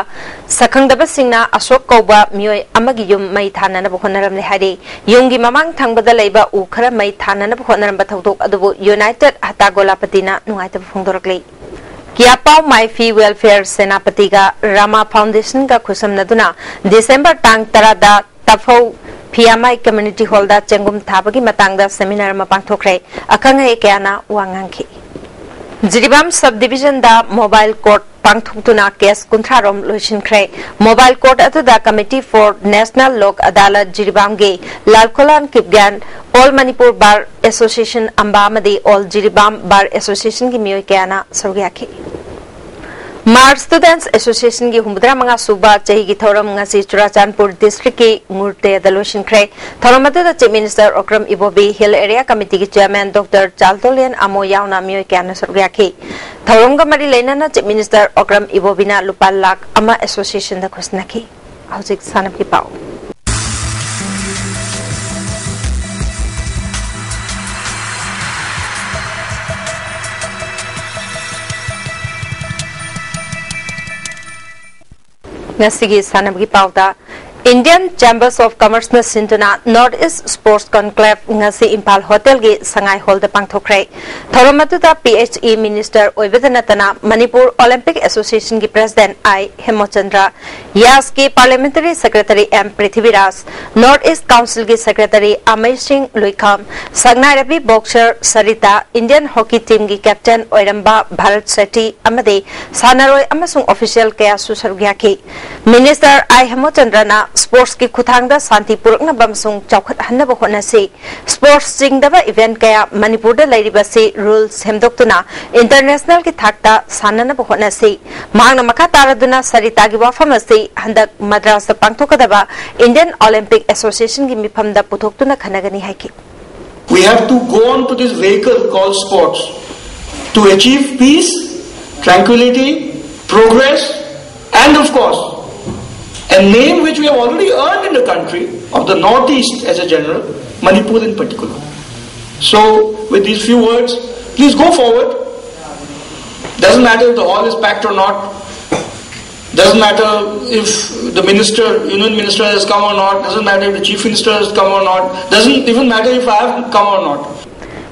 ꯁꯛꯈꯪꯗꯕꯁꯤꯡꯅ ꯑꯁꯣꯛ ꯀꯧꯕ ꯃꯤꯑꯣꯏ ꯑꯃꯒꯤ ꯌꯨꯝ ꯃꯩ ꯊꯥꯅꯅꯕ ꯍꯣꯠꯅꯔꯝꯂꯦ ꯍꯥꯏꯔꯤ꯫ ꯌꯨꯝꯒꯤ ꯃꯃꯥꯡ ꯊꯪꯕꯗ ꯂꯩꯕ ꯎ ꯈꯔ ꯃꯩ ꯊꯥꯅꯅꯕ ꯍꯣꯠꯅꯔꯝꯕ ꯊꯧꯗꯣꯛ ꯑꯗꯨꯕꯨ ꯌꯨꯅꯥꯏꯇꯦꯗ ꯍꯇꯥ ꯒꯣꯂꯥꯄꯇꯤꯅ ꯅꯨꯡꯉꯥꯏꯇꯕ ꯐꯣꯡꯗꯣꯔꯛꯂꯤ꯫ ꯀꯤꯌꯥꯄꯥꯎ ꯃꯥꯏꯐꯤ ꯋꯦꯜꯐꯤꯌꯔ ꯁꯦꯅꯥꯄꯇꯤꯒ ꯔꯥꯃꯥ ꯐꯥꯎꯟꯗꯦꯁꯟꯒ ꯈꯨꯠꯁꯝꯅꯗꯨꯅ ꯗꯤꯁꯦꯝꯕꯔ ꯇꯥꯡ ꯇꯔꯥꯗ ꯇꯐꯧ ꯐꯤꯌꯥꯃꯥꯏ ꯀꯝꯃ꯭ꯌꯨꯅꯤꯇꯤ ꯍꯣꯜꯗ ꯆꯦꯡꯒꯨꯝ ꯊꯥꯕꯒꯤ ꯃꯇꯥꯡꯗ ꯁꯦꯃꯤꯅꯥꯔ ꯑꯃ ꯄꯥꯡꯊꯣꯛꯈ꯭ꯔꯦ꯫ ꯑꯈꯪ ꯑꯍꯩ ꯀꯌꯥꯅ ꯋꯥ ꯉꯥꯡꯈꯤ꯫ ꯖꯤꯔꯤꯕꯥꯝ ꯁꯕ ꯗꯤꯕꯤꯖꯟꯗ ꯃꯣꯕꯥꯏꯜ ꯀꯣꯔꯠ ꯄꯥꯡꯊꯣꯛꯇꯨꯅ ꯀꯦꯁ ꯀꯨꯟꯊ꯭ꯔꯥ ꯔꯣꯝ ꯂꯣꯏꯁꯤꯟꯈ꯭ꯔꯦ꯫ ꯃꯣꯕꯥꯏꯜ ꯀꯣꯔꯠ ꯑꯗꯨꯗ ꯀꯃꯤꯇꯤ ꯐꯣꯔ ꯅꯦꯁꯅꯦꯜ ꯂꯣꯛ ꯑꯗꯥꯂꯠ ꯖꯤꯔꯤꯕꯥꯝꯒꯤ ꯂꯥꯜꯈꯣꯂꯥꯟ ꯀꯤꯞꯒ꯭ꯌꯥꯟ, ꯑꯣꯜ ꯃꯅꯤꯄꯨꯔ ꯕꯥꯔ ꯑꯦꯁꯣꯁꯤꯌꯦꯁꯟ ꯑꯝꯕꯥ ꯑꯃꯗꯤ ꯑꯣꯜ ꯖꯤꯔꯤꯕꯥꯝ ꯕꯥꯔ ꯑꯦꯁꯣꯁꯤꯌꯦꯁꯟꯒꯤ ꯃꯤꯑꯣꯏ ꯀꯌꯥꯅ ꯁꯔꯨꯛ ꯌꯥꯈꯤ꯫ ꯃꯥꯔ ꯁ꯭ꯇꯨꯗꯦꯟꯠꯁ ꯑꯦꯁꯣꯁꯤꯌꯦꯁꯟꯒꯤ ꯍꯨꯝꯐꯨꯇꯔꯥ ꯃꯉꯥ ꯁꯨꯕ ꯆꯍꯤꯒꯤ ꯊꯧꯔꯝ ꯉꯁꯤ ꯆꯨꯔꯥꯆꯥꯟꯄꯨꯔ ꯗꯤꯁꯇ꯭ꯔꯤꯛꯀꯤ ꯃꯨꯔꯇꯦꯗ ꯂꯣꯏꯁꯤꯟꯈ꯭ꯔꯦ꯫ ꯊꯧꯔꯝ ꯑꯗꯨꯗ chief minister Okram Ibobi, hill area ꯀꯃꯤꯇꯤꯒꯤ ꯆꯤꯌꯔꯃꯦꯟ ꯗꯣꯛꯇꯔ ꯆꯥꯜꯇꯣꯂꯦꯟ ꯑꯃꯣ ꯌꯥꯎꯅ ꯃꯤꯑꯣꯏ ꯀꯌꯥꯅ ꯁꯔꯨꯛ ꯌꯥꯈꯤ꯫ ꯊꯧꯔꯝꯒ ꯃꯔꯤ ꯂꯩꯅꯅ ꯆꯤꯐ ꯃꯤꯅꯤꯁꯇꯔ ꯑꯣꯀ꯭ꯔꯝ ꯏꯕꯣꯕꯤꯅ ꯂꯨꯄꯥ ꯂꯥꯈ ꯑꯃ ꯑꯦꯁꯣꯁꯤꯌꯦꯁꯟꯗ ꯈꯨꯠꯁꯤꯟꯅꯈꯤ꯫ ꯍꯧꯖꯤꯛ ꯁꯥꯟꯅꯕꯒꯤ ꯄꯥꯎ꯫ ꯉꯁꯤꯒꯤ ꯁꯥꯟꯅꯕꯒꯤ ꯄꯥꯎꯗ, Indian Chambers of Commerce ꯅ ꯁꯤꯟꯗꯨꯅ North East Sports Conclave ꯉꯁꯤ ꯏꯝꯐꯥꯜ ꯍꯣꯇꯦꯜꯒꯤ ꯁꯉꯥꯏ ꯍꯣꯜꯗ ꯄꯥꯡꯊꯣꯛꯈ꯭ꯔꯦ꯫ ꯊꯧꯔꯝ ꯑꯗꯨꯗ P H E minister ꯑꯣꯏꯕꯗ ꯅꯠꯇꯅ ꯃꯅꯤꯄꯨꯔ Olympic Association ꯒꯤ president I ꯍꯦꯃꯣꯆꯟꯗ꯭ꯔ, ꯌꯥꯁꯀꯤ parliamentary secretary M Prithviraj, North East Council ꯒꯤ secretary ꯑꯃꯩ ꯁꯤꯡ ꯂꯨꯏꯈꯝ, ꯁꯛꯅꯥꯏꯔꯕꯤ boxer Sarita, Indian hockey team ꯒꯤ captain ꯑꯣꯏꯔꯝꯕ ꯚꯥꯔꯠ ꯁꯦꯇꯤ ꯑꯃꯗꯤ ꯁꯥꯟꯅꯔꯣꯏ ꯑꯃꯁꯨꯡ official ꯀꯌꯥꯁꯨ ꯁꯔꯨꯛ ꯌꯥꯈꯤ꯫ Minister I ꯍꯦꯃꯣꯆꯟꯗ꯭ꯔꯅ sports ꯀꯤ ꯈꯨꯠꯊꯥꯡꯗ ꯁꯥꯟꯇꯤ ꯄꯨꯔꯛꯅꯕ ꯑꯃꯁꯨꯡ ꯆꯥꯎꯈꯠꯍꯟꯅꯕ ꯍꯣꯠꯅꯁꯤ꯫ Sports ꯆꯤꯡꯗꯕ event ꯀꯌꯥ ꯃꯅꯤꯄꯨꯔꯗ ꯂꯩꯔꯤꯕꯁꯤ rule ꯁꯦꯝꯗꯣꯛꯇꯨꯅ international ꯒꯤ ꯊꯥꯛꯇ ꯁꯥꯟꯅꯅꯕ ꯍꯣꯠꯅꯁꯤ꯫ ꯃꯍꯥꯛꯅ ꯃꯈꯥ ꯇꯥꯔꯗꯨꯅ ꯁꯔꯤꯇꯥꯒꯤ ꯋꯥꯐꯝ ꯑꯁꯤ ꯍꯟꯗꯛ ꯃꯗ꯭ꯔꯥꯁꯇ ꯄꯥꯡꯊꯣꯛꯀꯗꯕ Indian Olympic Association ꯒꯤ ꯃꯤꯐꯝꯗ ꯄꯨꯊꯣꯛꯇꯨꯅ ꯈꯟꯅꯒꯅꯤ ꯍꯥꯏꯈꯤ꯫ We have to go on to this vehicle called sports to achieve peace, tranquility, progress, and of course, a name which we have already earned in the country of the Northeast as a general, Manipur in particular. So, with these few words, please go forward. Doesn't matter if the hall is packed or not. Doesn't matter if the minister, union minister has come or not. Doesn't matter if the chief minister has come or not. Doesn't even matter if I have come or not.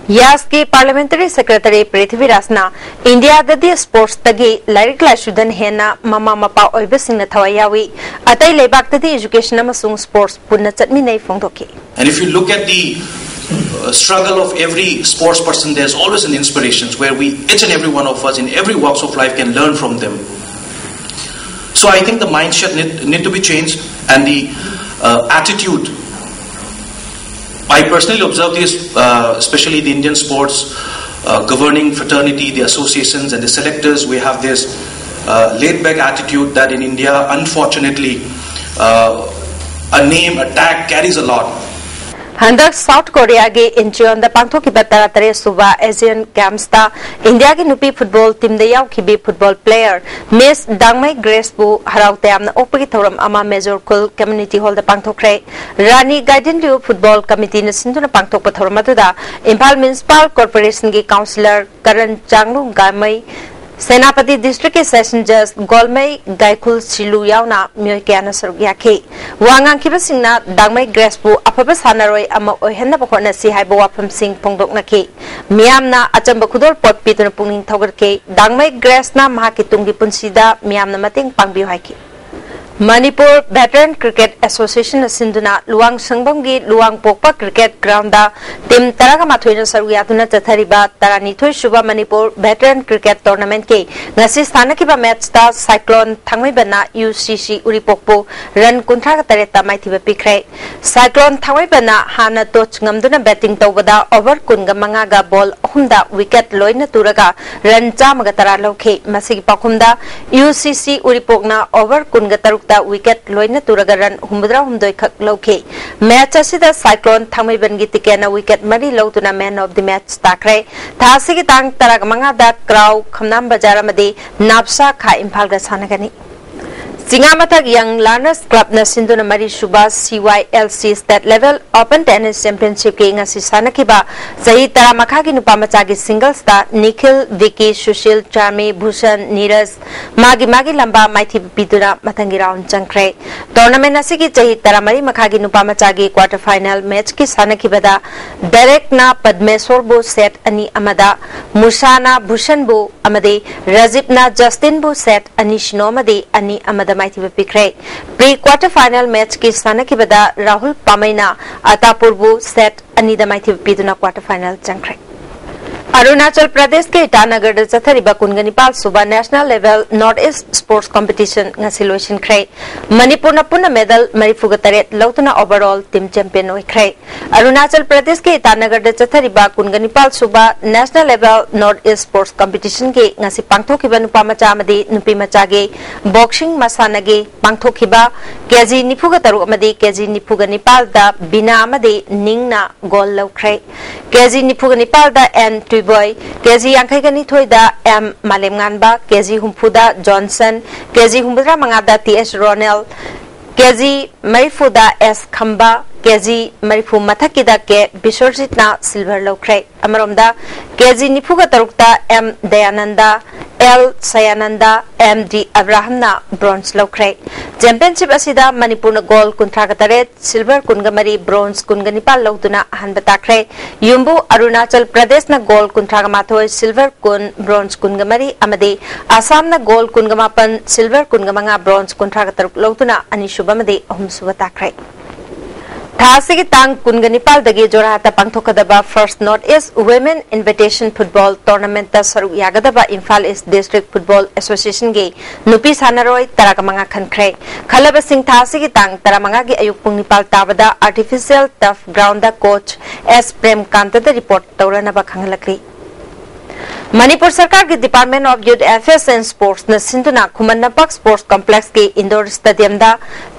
ꯌꯥꯁꯀꯤ parliamentary secretary ꯄ꯭ꯔꯤꯊꯤꯕꯤꯔꯥꯖꯅ ꯏꯟꯗꯤꯌꯥꯗꯗꯤ sports ꯇꯒꯤ ꯂꯥꯏꯔꯤꯛ ꯂꯥꯏꯁꯨꯗꯅ ꯍꯦꯟꯅ ꯃꯃꯥ ꯃꯄꯥ ꯑꯣꯏꯕꯁꯤꯡꯅ ꯊꯋꯥꯏ ꯌꯥꯎꯏ꯫ ꯑꯇꯩ ꯂꯩꯕꯥꯛꯇꯗꯤ education ꯑꯃꯁꯨꯡ sports ꯄꯨꯟꯅ ꯆꯠꯃꯤꯟꯅꯩ ꯐꯣꯡꯗꯣꯛꯈꯤ꯫ And if you look at the uh, struggle of every sports person, there's always an inspiration where we, each and every one of us in every walks of life, can learn from them. So I think the mindset need, need to be changed, and the uh, attitude. I personally observe this, uh, especially the Indian sports uh, governing fraternity, the associations, and the selectors. We have this uh, laid back attitude that in India, unfortunately, uh, a name, a tag carries a lot. ꯍꯟꯗꯛ South Korea ꯒꯤ Incheon ꯗ ꯄꯥꯡꯊꯣꯛꯈꯤꯕ ꯇꯔꯥꯇꯔꯦꯠ ꯁꯨꯕ Asian Games ꯇ ꯏꯟꯗꯤꯌꯥꯒꯤ ꯅꯨꯄꯤ football team ꯗ ꯌꯥꯎꯈꯤꯕꯤ football player Miss ꯗꯥꯡꯃꯩ ꯒ꯭ꯔꯦꯁꯄꯨ ꯍꯔꯥꯎ ꯇꯌꯥꯝꯅ ꯑꯣꯛꯄꯒꯤ ꯊꯧꯔꯝ ꯑꯃ Major Khul Community Hall ꯗ ꯄꯥꯡꯊꯣꯛꯈ꯭ꯔꯦ꯫ ꯔꯥꯅꯤ ꯒꯥꯏꯗꯤꯟꯂꯤꯎ Football Committee ꯅ ꯁꯤꯟꯗꯨꯅ ꯄꯥꯡꯊꯣꯛꯄ ꯊꯧꯔꯝ ꯑꯗꯨꯗ ꯏꯝꯐꯥꯜ Municipal Corporation ꯒꯤ Councillor ꯀꯔꯟ ꯆꯥꯡꯂꯨ ꯒꯥꯃꯩ, ꯁꯦꯅꯥꯄꯇꯤ ꯗꯤꯁꯇ꯭ꯔꯤꯛꯀꯤ ꯁꯦꯁꯟ ꯖꯖ ꯒꯣꯜꯃꯩ ꯒꯥꯏꯈꯨꯜ ꯁꯤꯂꯨ ꯌꯥꯎꯅ ꯃꯤꯑꯣꯏ ꯀꯌꯥꯅ ꯁꯔꯨꯛ ꯌꯥꯈꯤ꯫ ꯋꯥ ꯉꯥꯡꯈꯤꯕꯁꯤꯡꯅ ꯗꯥꯡꯃꯩ ꯒ꯭ꯔꯦꯁꯄꯨ ꯑꯐꯕ ꯁꯥꯟꯅꯔꯣꯏ ꯑꯃ ꯑꯣꯏꯍꯟꯅꯕ ꯍꯣꯠꯅꯁꯤ ꯍꯥꯏꯕ ꯋꯥꯐꯝꯁꯤꯡ ꯐꯣꯡꯗꯣꯛꯅꯈꯤ꯫ ꯃꯤꯌꯥꯝꯅ ꯑꯆꯝꯕ ꯈꯨꯗꯣꯜꯄꯣꯠ ꯄꯤꯗꯨꯅ ꯄꯨꯛꯅꯤꯡ ꯊꯧꯒꯠꯈꯤ꯫ ꯗꯥꯡꯃꯩ ꯒ꯭ꯔꯦꯁꯅ ꯃꯍꯥꯛꯀꯤ ꯇꯨꯡꯒꯤ ꯄꯨꯟꯁꯤꯗ ꯃꯤꯌꯥꯝꯅ ꯃꯇꯦꯡ ꯄꯥꯡꯕꯤꯌꯨ ꯍꯥꯏꯈꯤ꯫ ꯃꯅꯤꯄꯨꯔ ꯚꯦꯇꯔꯟ ꯀ꯭ꯔꯤꯀꯦꯠ ꯑꯦꯁꯣꯁꯤꯌꯦꯁꯟꯅ ꯁꯤꯟꯗꯨꯅ ꯂꯨꯋꯥꯡꯁꯪꯕꯝꯒꯤ ꯂꯨꯋꯥꯡꯄꯣꯛꯄ ꯀ꯭ꯔꯤꯀꯦꯠ ꯒ꯭ꯔꯥꯎꯟꯗ ꯇꯤꯝ ꯇꯔꯥꯒ ꯃꯥꯊꯣꯏꯅ ꯁꯔꯨꯛ ꯌꯥꯗꯨꯅ ꯆꯠꯊꯔꯤꯕ ꯇꯔꯥꯅꯤꯊꯣꯏ ꯁꯨꯕ ꯃꯅꯤꯄꯨꯔ ꯚꯦꯇꯔꯟ ꯀ꯭ꯔꯤꯀꯦꯠ ꯇꯣꯔꯅꯥꯃꯦꯟꯠꯀꯤ ꯉꯁꯤ ꯁꯥꯟꯅꯈꯤꯕ ꯃꯦꯠꯆꯇ ꯁꯥꯏꯀ꯭ꯂꯣꯟ ꯊꯥꯡꯃꯩꯕꯟꯅ ꯌꯨ ꯁꯤ ꯁꯤ ꯎꯔꯤꯄꯣꯛꯄꯨ ꯔꯟ ꯀꯨꯟꯊ꯭ꯔꯥꯒ ꯇꯔꯦꯠꯇ ꯃꯥꯏꯊꯤꯕ ꯄꯤꯈ꯭ꯔꯦ꯫ ꯁꯥꯏꯀ꯭ꯂꯣꯟ ꯊꯥꯡꯃꯩꯕꯟꯅ ꯍꯥꯟꯅ ꯇꯣꯁ ꯉꯝꯗꯨꯅ ꯕꯦꯇꯤꯡ ꯇꯧꯕꯗ ꯑꯣꯚꯔ ꯀꯨꯟꯒ ꯃꯉꯥꯒ ꯕꯣꯜ ꯑꯍꯨꯝꯗ ꯋꯤꯀꯦꯠ ꯂꯣꯏꯅ ꯇꯨꯔꯒ ꯔꯟ ꯆꯥꯝꯃꯒ ꯇꯔꯥ ꯂꯧꯈꯤ꯫ ꯃꯁꯤꯒꯤ ꯄꯥꯎꯈꯨꯝꯗ ꯌꯨ ꯁꯤ ꯁꯤ ꯎꯔꯤꯄꯣꯛꯅ ꯑꯣꯚꯔ ꯀꯨꯟꯒ ꯇꯔꯨꯛꯇ ꯋꯤꯀꯦꯠ ꯂꯣꯏꯅ ꯇꯨꯔꯒ ꯔꯟ ꯍꯨꯝꯐꯨꯇꯔꯥꯍꯨꯝꯗꯣꯏ ꯈꯛ ꯂꯧꯈꯤ꯫ ꯃꯦꯠꯆ ꯑꯁꯤꯗ ꯁꯥꯏꯀ꯭ꯂꯣꯟ ꯊꯥꯡꯃꯩꯕꯟꯒꯤ ꯇꯤꯀꯦꯟꯅ ꯋꯤꯀꯦꯠ ꯃꯔꯤ ꯂꯧꯗꯨꯅ ꯃꯦꯟ ꯑꯣꯐ ꯗꯤ ꯃꯦꯠꯆ ꯇꯥꯈ꯭ꯔꯦ꯫ ꯊꯥ ꯑꯁꯤꯒꯤ ꯇꯥꯡ ꯇꯔꯥꯃꯉꯥꯗ ꯀ꯭ꯔꯥꯎ ꯈꯝꯅꯥꯝ ꯕꯖꯥꯔ ꯑꯃꯗꯤ ꯅꯥꯞꯁꯥ ꯈꯥ ꯏꯝꯐꯥꯜꯒ ꯁꯥꯟꯅꯒꯅꯤ꯫ ꯆꯤꯉꯥꯃꯊꯛ ꯌꯪ ꯂꯔꯅꯔꯁ ꯀ꯭ꯂꯕꯅ ꯁꯤꯟꯗꯨꯅ ꯃꯔꯤ ꯁꯨꯕ C Y L C state level open tennis ꯆꯦꯝꯄꯤꯌꯟꯁꯤꯞꯀꯤ ꯉꯁꯤ ꯁꯥꯟꯅꯈꯤꯕ ꯆꯍꯤ ꯇꯔꯥ ꯃꯈꯥꯒꯤ ꯅꯨꯄꯥ ꯃꯆꯥꯒꯤ ꯁꯤꯡꯒꯜꯁꯇ ꯅꯤꯈꯤꯜ, ꯚꯤꯀꯤ, ꯁꯨꯁꯤꯜ, ꯆꯥꯔꯃꯤ, ꯚꯨꯁꯟ, ꯅꯤꯔꯖ ꯃꯥꯒꯤ ꯃꯥꯒꯤ ꯂꯝꯕꯥ ꯃꯥꯏꯊꯤꯕ ꯄꯤꯗꯨꯅ ꯃꯊꯪꯒꯤ ꯔꯥꯎꯟ ꯆꯪꯈ꯭ꯔꯦ꯫ ꯇꯣꯔꯅꯥꯃꯦꯟ ꯑꯁꯤꯒꯤ ꯆꯍꯤ ꯇꯔꯥꯃꯔꯤ ꯃꯈꯥꯒꯤ ꯅꯨꯄꯥ ꯃꯆꯥꯒꯤ ꯀ꯭ꯋꯥꯔꯇꯔ ꯐꯥꯏꯅꯦꯜ ꯃꯦꯆꯀꯤ ꯁꯥꯟꯅꯈꯤꯕꯗ ꯗꯦꯔꯦꯛꯅ ꯄꯗꯃꯦꯁꯣꯔꯕꯨ ꯁꯦꯠ ꯑꯅꯤ ꯑꯃꯗ, ꯃꯨꯁꯥꯅ ꯚꯨꯁꯟꯕꯨ ꯑꯃꯗꯤ ꯔꯖꯤꯞꯅ ꯖꯁꯇꯤꯟꯕꯨ ꯁꯦꯠ ꯑꯅꯤ ꯁꯤꯅꯣ ꯑꯃꯗꯤ ꯑꯅꯤ ꯑꯃꯗ ꯃꯥꯏꯊꯤꯕ ꯄꯤꯈ꯭ꯔꯦ꯫ ꯄ꯭ꯔꯤ ꯀ꯭ꯋꯥꯔꯇꯔ ꯐꯥꯏꯅꯦꯜ ꯃꯦꯆꯀꯤ ꯁꯥꯟꯅꯈꯤꯕꯗ ꯔꯥꯍꯨꯜ ꯄꯥꯃꯩꯅ ꯑꯇꯥꯄꯨꯔꯕꯨ ꯁꯦꯠ ꯑꯅꯤꯗ ꯃꯥꯏꯊꯤꯕ ꯄꯤꯗꯨꯅ ꯀ꯭ꯋꯥꯔꯇꯔ ꯐꯥꯏꯅꯦꯜ ꯆꯪꯈ꯭ꯔꯦ꯫ ꯑꯔꯨꯅꯥꯆꯜ ꯄ꯭ꯔꯗꯦꯁꯀꯤ ꯏꯇꯥꯅꯒꯔꯗ ꯆꯠꯊꯔꯤꯕ ꯀꯨꯟꯒ ꯅꯤꯄꯥꯜ ꯁꯨꯕ national level north east sports competition ꯉꯁꯤ ꯂꯣꯏꯁꯤꯟꯈ꯭ꯔꯦ꯫ ꯃꯅꯤꯄꯨꯔꯅ ꯄꯨꯟꯅ ꯃꯦꯗꯜ ꯃꯔꯤꯐꯨꯒ ꯇꯔꯦꯠ ꯂꯧꯗꯨꯅ ꯑꯣꯚꯔꯑꯣꯜ ꯇꯤꯝ ꯆꯦꯝꯄꯤꯌꯟ ꯑꯣꯏꯈ꯭ꯔꯦ꯫ ꯑꯔꯨꯅꯥꯆꯜ ꯄ꯭ꯔꯗꯦꯁꯀꯤ ꯏꯇꯥꯅꯒꯔꯗ ꯆꯠꯊꯔꯤꯕ ꯀꯨꯟꯒ ꯅꯤꯄꯥꯜ ꯁꯨꯕ national level north east sports ꯀꯝꯄꯤꯇꯤꯁꯟꯒꯤ ꯉꯁꯤ ꯄꯥꯡꯊꯣꯛꯈꯤꯕ ꯅꯨꯄꯥ ꯃꯆꯥ ꯑꯃꯗꯤ ꯅꯨꯄꯤ ꯃꯆꯥꯒꯤ ꯕꯣꯛꯁꯤꯡ ꯃꯁꯥꯟꯅꯒꯤ ꯄꯥꯡꯊꯣꯛꯈꯤꯕ ꯀꯦꯖꯤ ꯅꯤꯐꯨꯒ ꯇꯔꯨꯛ ꯑꯃꯗꯤ ꯀꯦꯖꯤ ꯅꯤꯐꯨꯒ ꯅꯤꯄꯥꯜꯗ ꯕꯤꯅꯥ ꯑꯃꯗꯤ ꯅꯤꯡꯅ ꯒꯣꯜ ꯂꯧꯈ꯭ꯔꯦ꯫ ꯀꯦꯖꯤ ꯅꯤꯐꯨꯒ ꯅꯤꯄꯥꯜꯗ ꯑꯦꯟ ꯇꯨꯏꯕꯣꯏ, ꯀꯦꯖꯤ ꯌꯥꯡꯈꯩꯒ ꯅꯤꯊꯣꯏꯗ ꯑꯦꯝ ꯃꯥꯂꯦꯝꯉꯥꯟꯕ, ꯀꯦꯖꯤ ꯍꯨꯝꯐꯨꯗ ꯖꯣꯟꯁꯟ, ꯀꯦꯖꯤ ꯍꯨꯝꯐꯨꯇꯔꯥ ꯃꯉꯥꯗ ꯇꯤ ꯑꯦꯁ ꯔꯣꯅꯦꯜ, ꯀꯦꯖꯤ ꯃꯔꯤꯐꯨꯗ ꯑꯦꯁ ꯈꯝꯕ, ꯀꯦꯖꯤ ꯃꯔꯤꯐꯨ ꯃꯊꯛꯀꯤꯗ ꯀꯦ ꯕꯤꯁ꯭ꯋꯔꯖꯤꯠꯅ ꯁꯤꯜꯚꯔ ꯂꯧꯈ꯭ꯔꯦ꯫ ꯑꯃꯔꯣꯝꯗ ꯀꯦꯖꯤ ꯅꯤꯐꯨꯒ ꯇꯔꯨꯛꯇ M Dayananda, L Sayananda, M D ꯑꯕ꯭ꯔꯥꯍꯝꯅ bronze ꯂꯧꯈ꯭ꯔꯦ꯫ Championship ꯑꯁꯤꯗ ꯃꯅꯤꯄꯨꯔꯅ gold ꯀꯨꯟꯊ꯭ꯔꯥꯒ ꯇꯔꯦꯠ, silver ꯀꯨꯟꯒ ꯃꯔꯤ, bronze ꯀꯨꯟꯒ ꯅꯤꯄꯥꯜ ꯂꯧꯗꯨꯅ ꯑꯍꯥꯟꯕ ꯇꯥꯈ꯭ꯔꯦ꯫ ꯌꯨꯝꯕꯨ ꯑꯔꯨꯅꯥꯆꯜ ꯄ꯭ꯔꯗꯦꯁꯅ gold ꯀꯨꯟꯊ꯭ꯔꯥꯒ ꯃꯥꯊꯣꯏ, silver ꯀꯨꯟ, bronze ꯀꯨꯟꯒ ꯃꯔꯤ ꯑꯃꯗꯤ ꯑꯁꯥꯝꯅ gold ꯀꯨꯟꯒ ꯃꯥꯄꯟ, silver ꯀꯨꯟꯒ ꯃꯉꯥ, bronze ꯀꯨꯟꯊ꯭ꯔꯥꯒ ꯇꯔꯨꯛ ꯂꯧꯗꯨꯅ ꯑꯅꯤꯁꯨꯕ ꯑꯃꯗꯤ ꯑꯍꯨꯝꯁꯨꯕ ꯇꯥꯈ꯭ꯔꯦ꯫ ꯊꯥ ꯑꯁꯤꯒꯤ ꯇꯥꯡ ꯀꯨꯟꯒ ꯅꯤꯄꯥꯜꯗꯒꯤ ꯖꯣꯔꯍꯥꯠꯇ ꯄꯥꯡꯊꯣꯛꯀꯗꯕ First North East Women Invitation Football Tournamentꯇ ꯁꯔꯨꯛ ꯌꯥꯒꯗꯕ Imphal East District Football Associationꯒꯤ ꯅꯨꯄꯤ ꯁꯥꯟꯅꯔꯣꯏ ꯇꯔꯥꯒ ꯃꯉꯥ ꯈꯟꯈ꯭ꯔꯦ꯫ ꯈꯜꯂꯕꯁꯤꯡ ꯊꯥ ꯑꯁꯤꯒꯤ ꯇꯥꯡ ꯇꯔꯥꯃꯉꯥꯒꯤ ꯑꯌꯨꯛ ꯄꯨꯡ ꯅꯤꯄꯥꯜ ꯇꯥꯕꯗ Artificial Turf Groundꯗ coach ꯑꯦꯁ ꯄ꯭ꯔꯦꯝꯀꯥꯟꯇꯗ report ꯇꯧꯔꯅꯕ ꯈꯪꯍꯜꯂꯛꯂꯤ꯫ ꯃꯅꯤꯄꯨꯔ ꯁꯔꯀꯥꯔꯒꯤ Department of Youth Affairs and Sportsꯅ ꯁꯤꯟꯗꯨꯅ ꯈꯨꯃꯟ ꯂꯝꯄꯥꯛ Sports Complexꯀꯤ indoor stadiumꯗ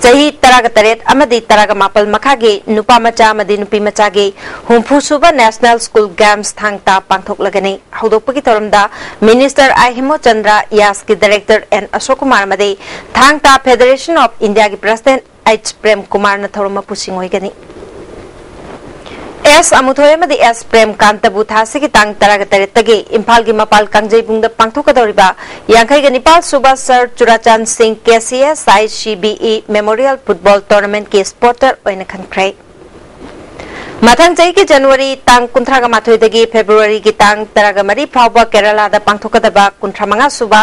ꯆꯍꯤ ꯇꯔꯥꯒ ꯇꯔꯦꯠ ꯑꯃꯗꯤ ꯇꯔꯥꯒ ꯃꯥꯄꯜ ꯃꯈꯥꯒꯤ ꯅꯨꯄꯥ ꯃꯆꯥ ꯑꯃꯗꯤ ꯅꯨꯄꯤ ꯃꯆꯥꯒꯤ ꯍꯨꯝꯐꯨ ꯁꯨꯕ National School Games ꯊꯥꯡ ꯇꯥ ꯄꯥꯡꯊꯣꯛꯂꯒꯅꯤ꯫ ꯍꯧꯗꯣꯛꯄꯒꯤ ꯊꯧꯔꯝꯗ Minister ꯑꯥꯏ ꯍꯦꯃꯣꯆꯟꯗ꯭ꯔ, ꯌꯥꯁꯀꯤ Director ꯑꯦꯟ ꯑꯁꯣꯛ ꯀꯨꯃꯥꯔ ꯑꯃꯗꯤ ꯊꯥꯡ ꯇꯥ Federation of Indiaꯒꯤ President H Prem ꯀꯨꯃꯥꯔꯅ ꯊꯧꯔꯝ ꯃꯄꯨꯁꯤꯡ ꯑꯣꯏꯒꯅꯤ꯫ ꯑꯦꯁ ꯑꯃꯨꯊꯣꯏ ꯑꯃꯗꯤ ꯑꯦꯁ ꯄ꯭ꯔꯦꯝꯀꯥꯟꯇꯕꯨ ꯊꯥ ꯑꯁꯤꯒꯤ ꯇꯥꯡ ꯇꯔꯥꯒ ꯇꯔꯦꯠꯇꯒꯤ ꯏꯝꯐꯥꯜꯒꯤ ꯃꯄꯥꯜ ꯀꯥꯡꯖꯩꯕꯨꯡꯗ ꯄꯥꯡꯊꯣꯛꯀꯗꯧꯔꯤꯕ ꯌꯥꯡꯈꯩꯒ ꯅꯤꯄꯥꯜ ꯁꯨꯕ Sir Churachand's Singh K C S I C B E Memorial Football Tournamentꯀꯤ spotter ꯑꯣꯏꯅ ꯈꯟꯈ꯭ꯔꯦ꯫ ꯃꯊꯪ ꯆꯍꯤꯒꯤ ꯖꯅꯋꯥꯔꯤ ꯇꯥꯡ ꯀꯨꯟꯊ꯭ꯔꯥꯒ ꯃꯥꯊꯣꯏꯗꯒꯤ ꯐꯦꯕ꯭ꯔꯨꯋꯥꯔꯤꯒꯤ ꯇꯥꯡ ꯇꯔꯥꯒ ꯃꯔꯤ ꯐꯥꯎꯕ ꯀꯦꯔꯂꯥꯗ ꯄꯥꯡꯊꯣꯛꯀꯗꯕ ꯀꯨꯟꯊ꯭ꯔꯥ ꯃꯉꯥ ꯁꯨꯕ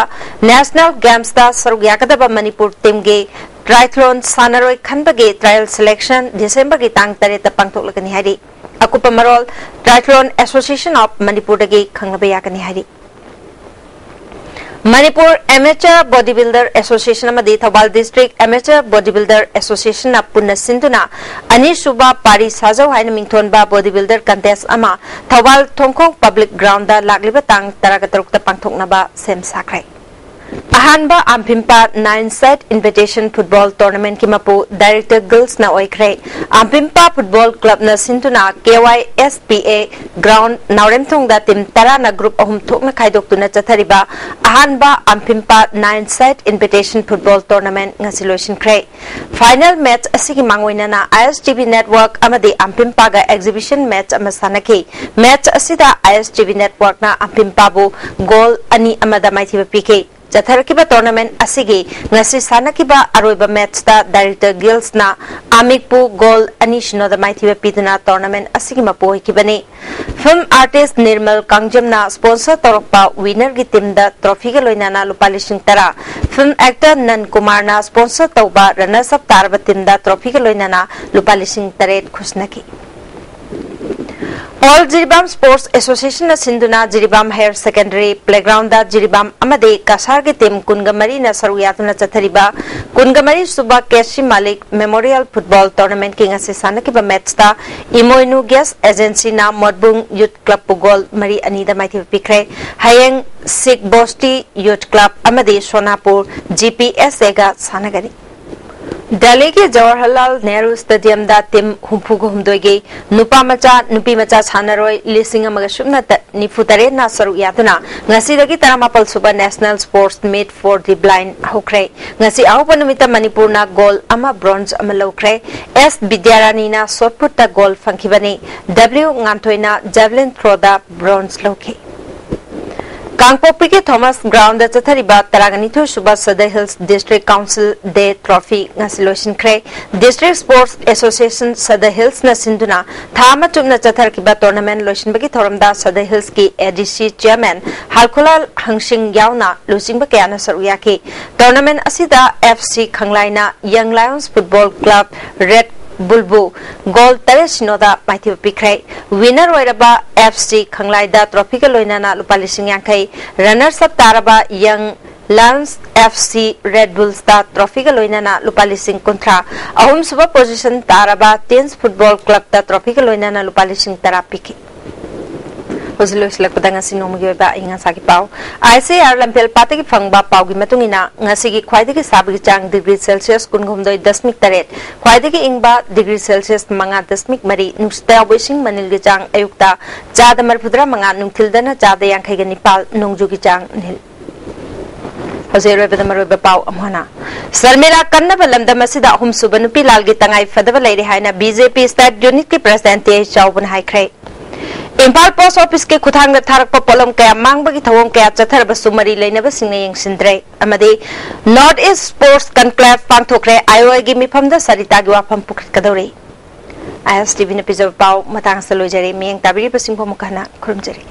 National Gamesꯇ ꯁꯔꯨꯛ ꯌꯥꯒꯗꯕ ꯃꯅꯤꯄꯨꯔ teamꯒꯤ triathlon ꯁꯥꯟꯅꯔꯣꯏ ꯈꯟꯕꯒꯤ trial selection Decemberꯒꯤ ꯇꯥꯡ ꯇꯔꯦꯠꯇ ꯄꯥꯡꯊꯣꯛꯂꯒꯅꯤ ꯍꯥꯏꯔꯤ꯫ ꯑꯀꯨꯞꯄ ꯃꯔꯣꯜ Triathlon Association of ꯃꯅꯤꯄꯨꯔꯗꯒꯤ ꯈꯪꯅꯕ ꯌꯥꯒꯅꯤ ꯍꯥꯏꯔꯤ꯫ ꯃꯅꯤꯄꯨꯔ Amateur Bodybuilder Association ꯑꯃꯗꯤ ꯊꯧꯕꯥꯜ District Amateur Bodybuilder Associationꯅ ꯄꯨꯟꯅ ꯁꯤꯟꯗꯨꯅ ꯑꯅꯤꯁꯨꯕ ꯄꯥꯔꯤ ꯁꯥꯖꯧ ꯍꯥꯏꯅ ꯃꯤꯡꯊꯣꯟꯕ bodybuilder contest ꯑꯃ ꯊꯧꯕꯥꯜ ꯊꯣꯡꯈꯣꯡ Public Groundꯗ ꯂꯥꯛꯂꯤꯕ ꯇꯥꯡ ꯇꯔꯥꯒ ꯇꯔꯨꯛꯇ ꯄꯥꯡꯊꯣꯛꯅꯕ ꯁꯦꯝ ꯁꯥꯈ꯭ꯔꯦ꯫ ꯑꯍꯥꯟꯕ ꯑꯝꯐꯤꯝꯄꯥ ꯅꯥꯏꯟ ꯁꯥꯏꯠ ꯏꯟꯚꯤꯇꯦꯁꯟ ꯐꯨꯠꯕꯣꯜ ꯇꯣꯔꯅꯥꯃꯦꯟꯠꯀꯤ ꯃꯄꯨ ꯗꯥꯏꯔꯦꯛꯇꯔ ꯒꯤꯜꯁꯅ ꯑꯣꯏꯈ꯭ꯔꯦ꯫ ꯑꯝꯐꯤꯝꯄꯥ ꯐꯨꯠꯕꯣꯜ ꯀ꯭ꯂꯕꯅ ꯁꯤꯟꯗꯨꯅ K Y S P A ground ꯅꯥꯎꯔꯦꯝꯊꯣꯡꯗ ꯇꯤꯝ ꯇꯔꯥꯅ ꯒ꯭ꯔꯨꯞ ꯑꯍꯨꯝ ꯊꯣꯛꯅ ꯈꯥꯏꯗꯣꯛꯇꯨꯅ ꯆꯠꯊꯔꯤꯕ ꯑꯍꯥꯟꯕ ꯑꯝꯐꯤꯝꯄꯥ nine side invitation football tournament ꯉꯁꯤ ꯂꯣꯏꯁꯤꯟꯈ꯭ꯔꯦ꯫ ꯐꯥꯏꯅꯦꯜ ꯃꯦꯠꯆ ꯑꯁꯤꯒꯤ ꯃꯥꯡꯑꯣꯏꯅꯅ I S T V network ꯑꯃꯗꯤ ꯑꯝꯐꯤꯝꯄꯥꯒ ꯑꯦꯛꯖꯤꯕꯤꯁꯟ ꯃꯦꯠꯆ ꯑꯃ ꯁꯥꯟꯅꯈꯤ꯫ ꯃꯦꯠꯆ ꯑꯁꯤꯗ ꯑꯥꯏ ꯑꯦꯁ ꯇꯤ ꯚꯤ ꯅꯦꯠꯋꯥꯔꯛꯅ ꯑꯝꯐꯤꯝꯄꯥꯕꯨ ꯒꯣꯜ ꯑꯅꯤ ꯑꯃꯗ ꯃꯥꯏꯊꯤꯕ ꯄꯤꯈꯤ꯫ ꯆꯠꯊꯔꯛꯈꯤꯕ ꯇꯣꯔꯅꯥꯃꯦꯟꯠ ꯑꯁꯤꯒꯤ ꯉꯁꯤ ꯁꯥꯟꯅꯈꯤꯕ ꯑꯔꯣꯏꯕ ꯃꯦꯠꯆꯇ ꯗꯥꯏꯔꯦꯛꯇꯔ ꯒꯤꯜꯁꯅ ꯑꯃꯤꯛꯄꯨ ꯒꯣꯜ ꯑꯅꯤ ꯁꯤꯅꯣꯗ ꯃꯥꯏꯊꯤꯕ ꯄꯤꯗꯨꯅ ꯇꯣꯔꯅꯥꯃꯦꯟꯠ ꯑꯁꯤꯒꯤ ꯃꯄꯨ ꯑꯣꯏꯈꯤꯕꯅꯤ꯫ ꯐꯤꯜꯝ ꯑꯥꯔꯇꯤꯁ ꯅꯤꯔꯃꯜ ꯀꯥꯡꯖꯝꯅ ꯁ꯭ꯄꯣꯟꯁꯔ ꯇꯧꯔꯛꯄ ꯋꯤꯅꯔꯒꯤ ꯇꯤꯝꯗ ꯇ꯭ꯔꯣꯐꯤꯒ ꯂꯣꯏꯅꯅ ꯂꯨꯄꯥ ꯂꯤꯁꯤꯡ ꯇꯔꯥ, ꯐꯤꯜꯝ ꯑꯦꯛꯇꯔ ꯅꯟ ꯀꯨꯃꯥꯔꯅ ꯁ꯭ꯄꯣꯟꯁꯔ ꯇꯧꯕ ꯔꯅꯔꯁ ꯑꯞ ꯇꯥꯔꯕ ꯇꯤꯝꯗ ꯇ꯭ꯔꯣꯐꯤꯒ ꯂꯣꯏꯅꯅ ꯂꯨꯄꯥ ꯂꯤꯁꯤꯡ ꯇꯔꯦꯠ ꯈꯨꯠꯁꯤꯟꯅꯈꯤ꯫ ꯑꯣꯜ ꯖꯤꯔꯤꯕꯥꯝ ꯁ꯭ꯄꯣꯔꯠꯁ ꯑꯦꯁꯣꯁꯤꯌꯦꯁꯟꯅ ꯁꯤꯟꯗꯨꯅ Jiribam higher secondary playground Jiribam ꯑꯃꯗꯤ ꯀꯁꯥꯔꯒꯤ ꯇꯤꯝ ꯀꯨꯟꯒ ꯃꯔꯤꯅ ꯁꯔꯨꯛ ꯌꯥꯗꯨꯅ ꯆꯠꯊꯔꯤꯕ ꯀꯨꯟꯒ ꯃꯔꯤ ꯁꯨꯕ ꯀꯦ ꯁꯤ ꯃꯥꯂꯤꯛ ꯃꯦꯃꯣꯔꯤꯌꯦꯜ ꯐꯨꯠꯕꯣꯜ ꯇꯣꯔꯅꯥꯃꯦꯟꯠꯀꯤ ꯉꯁꯤ ꯁꯥꯟꯅꯈꯤꯕ ꯃꯦꯠꯆꯇ ꯏꯃꯣꯏꯅꯨ ꯒ꯭ꯌꯥꯁ ꯑꯦꯖꯦꯟꯁꯤꯅ ꯃꯣꯠꯕꯨꯡ ꯌꯨꯠ ꯀ꯭ꯂꯕꯄꯨ ꯒꯣꯜ ꯃꯔꯤ ꯑꯅꯤꯗ ꯃꯥꯏꯊꯤꯕ ꯄꯤꯈ꯭ꯔꯦ꯫ ꯍꯌꯦꯡ ꯁꯤꯈ ꯕꯣꯁꯇꯤ ꯌꯨꯠ ꯀ꯭ꯂꯕ ꯑꯃꯗꯤ ꯁꯣꯅꯥꯄꯨꯔ ꯖꯤ ꯄꯤ ꯑꯦꯁ ꯑꯦꯒ ꯁꯥꯟꯅꯒꯅꯤ꯫ ꯗꯦꯜꯂꯤꯒꯤ ꯖꯋꯥꯍꯔꯂꯥꯜ ꯅꯦꯍꯔꯨ ꯁ꯭ꯇꯦꯗꯤꯌꯝꯗ ꯇꯤꯝ ꯍꯨꯝꯐꯨꯒ ꯍꯨꯝꯗꯣꯏꯒꯤ ꯅꯨꯄꯥ ꯃꯆꯥ, ꯅꯨꯄꯤ ꯃꯆꯥ ꯁꯥꯟꯅꯔꯣꯏ ꯂꯤꯁꯤꯡ ꯑꯃꯒ ꯁꯨꯞꯅ ꯇ-, ꯅꯤꯐꯨ ꯇꯔꯦꯠꯅ ꯁꯔꯨꯛ ꯌꯥꯗꯨꯅ ꯉꯁꯤꯗꯒꯤ ꯇꯔꯥꯃꯥꯄꯜ ꯁꯨꯕ National Sports Meet for the Blind ꯍꯧꯈ꯭ꯔꯦ꯫ ꯉꯁꯤ ꯑꯍꯧꯕ ꯅꯨꯃꯤꯠꯇ ꯃꯅꯤꯄꯨꯔꯅ ꯒꯣꯜ ꯑꯃ, ꯕ꯭ꯔꯣꯟꯖ ꯑꯃ ꯂꯧꯈ꯭ꯔꯦ꯫ ꯑꯦꯁ ꯕꯤꯗ꯭ꯌꯥꯔꯥꯅꯤꯅ ꯁꯣꯠ ꯄꯨꯠꯇ ꯒꯣꯜ ꯐꯪꯈꯤꯕꯅꯤ꯫ ꯗꯕ꯭ꯂꯤꯎ ꯉꯥꯟꯊꯣꯏꯅ ꯖꯦꯚꯂꯤꯟ ꯊ꯭ꯔꯣꯗ ꯕ꯭ꯔꯣꯟꯖ ꯂꯧꯈꯤ꯫ ꯀꯥꯡꯄꯣꯛꯄꯤꯒꯤ ꯊꯣꯃꯁ ꯒ꯭ꯔꯥꯎꯟꯗ ꯆꯠꯊꯔꯤꯕ ꯇꯔꯥꯒꯅꯤꯊꯣꯏ ꯁꯨꯕ ꯁꯗꯔ ꯍꯤꯜꯁ ꯗꯤꯁꯇ꯭ꯔꯤꯛ ꯀꯥꯎꯟꯁꯤꯜ ꯗꯦ ꯇ꯭ꯔꯣꯐꯤ ꯉꯁꯤ ꯂꯣꯏꯁꯤꯟꯈ꯭ꯔꯦ꯫ ꯗꯤꯁꯇ꯭ꯔꯤꯛ ꯁ꯭ꯄꯣꯔꯠꯁ ꯑꯦꯁꯣꯁꯤꯌꯦꯁꯟ ꯁꯗꯔ ꯍꯤꯜꯁꯅ ꯁꯤꯟꯗꯨꯅ ꯊꯥ ꯑꯃ ꯆꯨꯞꯅ ꯆꯠꯊꯔꯛꯈꯤꯕ ꯇꯣꯔꯅꯥꯃꯦꯟꯠ ꯂꯣꯏꯁꯤꯟꯕꯒꯤ ꯊꯧꯔꯝꯗ ꯁꯗꯔ ꯍꯤꯜꯁꯀꯤ ꯑꯦ ꯗꯤ ꯁꯤ ꯆꯤꯌꯔꯃꯦꯟ ꯍꯥꯜꯈꯨꯂꯥꯜ ꯍꯪꯁꯤꯡ ꯌꯥꯎꯅ ꯂꯨꯆꯤꯡꯕ ꯀꯌꯥꯅ ꯁꯔꯨꯛ ꯌꯥꯈꯤ꯫ ꯇꯣꯔꯅꯥꯃꯦꯟꯠ ꯑꯁꯤꯗ ꯑꯦꯐ ꯁꯤ ꯈꯪꯂꯥꯏꯅ ꯌꯪ ꯂꯥꯌꯟꯁ ꯐꯨꯠꯕꯣꯜ ꯀ꯭ꯂꯕ ꯔꯦꯗ ꯕꯨꯜꯕꯨ ꯒꯣꯜ ꯇꯔꯦꯠ ꯁꯤꯅꯣꯗ ꯃꯥꯏꯊꯤꯕ ꯄꯤꯈ꯭ꯔꯦ꯫ ꯋꯤꯅꯔ ꯑꯣꯏꯔꯕ ꯑꯦꯐ ꯁꯤ ꯈꯪꯂꯥꯏꯗ ꯇ꯭ꯔꯣꯐꯤꯒ ꯂꯣꯏꯅꯅ ꯂꯨꯄꯥ ꯂꯤꯁꯤꯡ ꯌꯥꯡꯈꯩ, ꯔꯅꯔꯁ ꯑꯞ ꯇꯥꯔꯕ ꯌꯪ ꯂꯥꯌꯟꯁ ꯑꯦꯐ ꯁꯤ ꯔꯦꯗ ꯕꯨꯜꯁꯇ ꯇ꯭ꯔꯣꯐꯤꯒ ꯂꯣꯏꯅꯅ ꯂꯨꯄꯥ ꯂꯤꯁꯤꯡ ꯀꯨꯟꯊ꯭ꯔꯥ, ꯑꯍꯨꯝꯁꯨꯕ ꯄꯣꯖꯤꯁꯟ ꯇꯥꯔꯕ ꯇꯤꯟꯁ ꯐꯨꯠꯕꯣꯜ ꯀ꯭ꯂꯕꯇ ꯇ꯭ꯔꯣꯐꯤꯒ ꯂꯣꯏꯅꯅ ꯂꯨꯄꯥ ꯂꯤꯁꯤꯡ ꯇꯔꯥ ꯄꯤꯈꯤ꯫ ꯍꯧꯖꯤꯛ ꯂꯣꯏꯁꯤꯜꯂꯛꯄꯗ ꯉꯁꯤ ꯅꯣꯡꯃꯒꯤ ꯑꯣꯏꯕ ꯑꯏꯪ ꯑꯁꯥꯒꯤ ꯄꯥꯎ꯫ ꯑꯥꯏ ꯁꯤ ꯑꯥꯔ ꯂꯝꯐꯦꯜ ꯄꯥꯠꯇꯒꯤ ꯐꯪꯕ ꯄꯥꯎꯒꯤ ꯃꯇꯨꯡ ꯏꯟꯅ, ꯉꯁꯤꯒꯤ ꯈ꯭ꯋꯥꯏꯗꯒꯤ ꯁꯥꯕꯒꯤ ꯆꯥꯡ ꯗꯤꯒ꯭ꯔꯤ ꯁꯦꯜꯁꯤꯌꯁ ꯀꯨꯟꯍꯨꯝꯗꯣꯏ ꯗꯁꯃꯤꯛ ꯇꯔꯦꯠ, ꯈ꯭ꯋꯥꯏꯗꯒꯤ ꯏꯪꯕ ꯗꯤꯒ꯭ꯔꯤ ꯁꯦꯜꯁꯤꯌꯁ ꯃꯉꯥ ꯗꯁꯃꯤꯛ ꯃꯔꯤ, ꯅꯨꯡꯁꯤꯠꯇ ꯌꯥꯎꯕ ꯏꯁꯤꯡ ꯃꯅꯤꯜꯒꯤ ꯆꯥꯡ ꯑꯌꯨꯛꯇ ꯆꯥꯗ ꯃꯔꯤꯐꯨꯇꯔꯥ ꯃꯉꯥ, ꯅꯨꯡꯊꯤꯜꯗꯅ ꯆꯥꯗ ꯌꯥꯡꯈꯩꯒ ꯅꯤꯄꯥꯜ, ꯅꯣꯡꯖꯨꯒꯤ ꯆꯥꯡ ꯅꯤꯜ꯫ ꯍꯧꯖꯤꯛ ꯑꯔꯣꯏꯕꯗ ꯃꯔꯨꯑꯣꯏꯕ ꯄꯥꯎ ꯑꯃꯨꯛ ꯍꯟꯅ꯫ ꯁꯔꯃꯤꯂꯥ ꯀꯟꯅꯕ ꯂꯝꯗꯝ ꯑꯁꯤꯗ ꯑꯍꯨꯝꯁꯨꯕ ꯅꯨꯄꯤ ꯂꯥꯜꯒꯤ ꯇꯉꯥꯏ ꯐꯗꯕ ꯂꯩꯔꯦ ꯍꯥꯏꯅ ꯕꯤ ꯖꯦ ꯄꯤ ꯁ꯭ꯇꯦꯠ ꯌꯨꯅꯤꯠꯀꯤ ꯄ꯭ꯔꯁꯤꯗꯦꯟꯠ ꯇꯤ ꯑꯩꯆ ꯆꯥꯎꯕꯅ ꯍꯥꯏꯈ꯭ꯔꯦ꯫ ꯏꯝꯐꯥꯜ ꯄꯣꯁ ꯑꯣꯐꯤꯁꯀꯤ ꯈꯨꯠꯊꯥꯡꯗ ꯊꯥꯔꯛꯄ ꯄꯣꯠꯂꯝ ꯀꯌꯥ ꯃꯥꯡꯕꯒꯤ ꯊꯧꯑꯣꯡ ꯀꯌꯥ ꯆꯠꯊꯔꯕꯁꯨ ꯃꯔꯤ ꯂꯩꯅꯕꯁꯤꯡꯅ ꯌꯦꯡꯁꯤꯟꯗ꯭ꯔꯦ꯫ ꯑꯃꯗꯤ north east sports ꯀꯟꯀ꯭ꯂꯦꯚ ꯄꯥꯡꯊꯣꯛꯈ꯭ꯔꯦ꯫ I O ꯑꯥꯏꯒꯤ ꯃꯤꯐꯝꯗ ꯁꯔꯤꯇꯥꯒꯤ ꯋꯥꯐꯝ ꯄꯨꯈꯠꯀꯗꯧꯔꯤ꯫ ꯑꯥꯏ ꯑꯦꯁ ꯇꯤ ꯚꯤꯅ ꯄꯤꯖꯕ ꯄꯥꯎ ꯃꯇꯥꯡ ꯑꯁꯤꯗ ꯂꯣꯏꯖꯔꯦ꯫ ꯃꯤꯠꯌꯦꯡ ꯇꯥꯕꯤꯔꯤꯕꯁꯤꯡꯕꯨ ꯑꯃꯨꯛ ꯍꯟꯅ ꯈꯨꯔꯨꯝꯖꯔꯤ꯫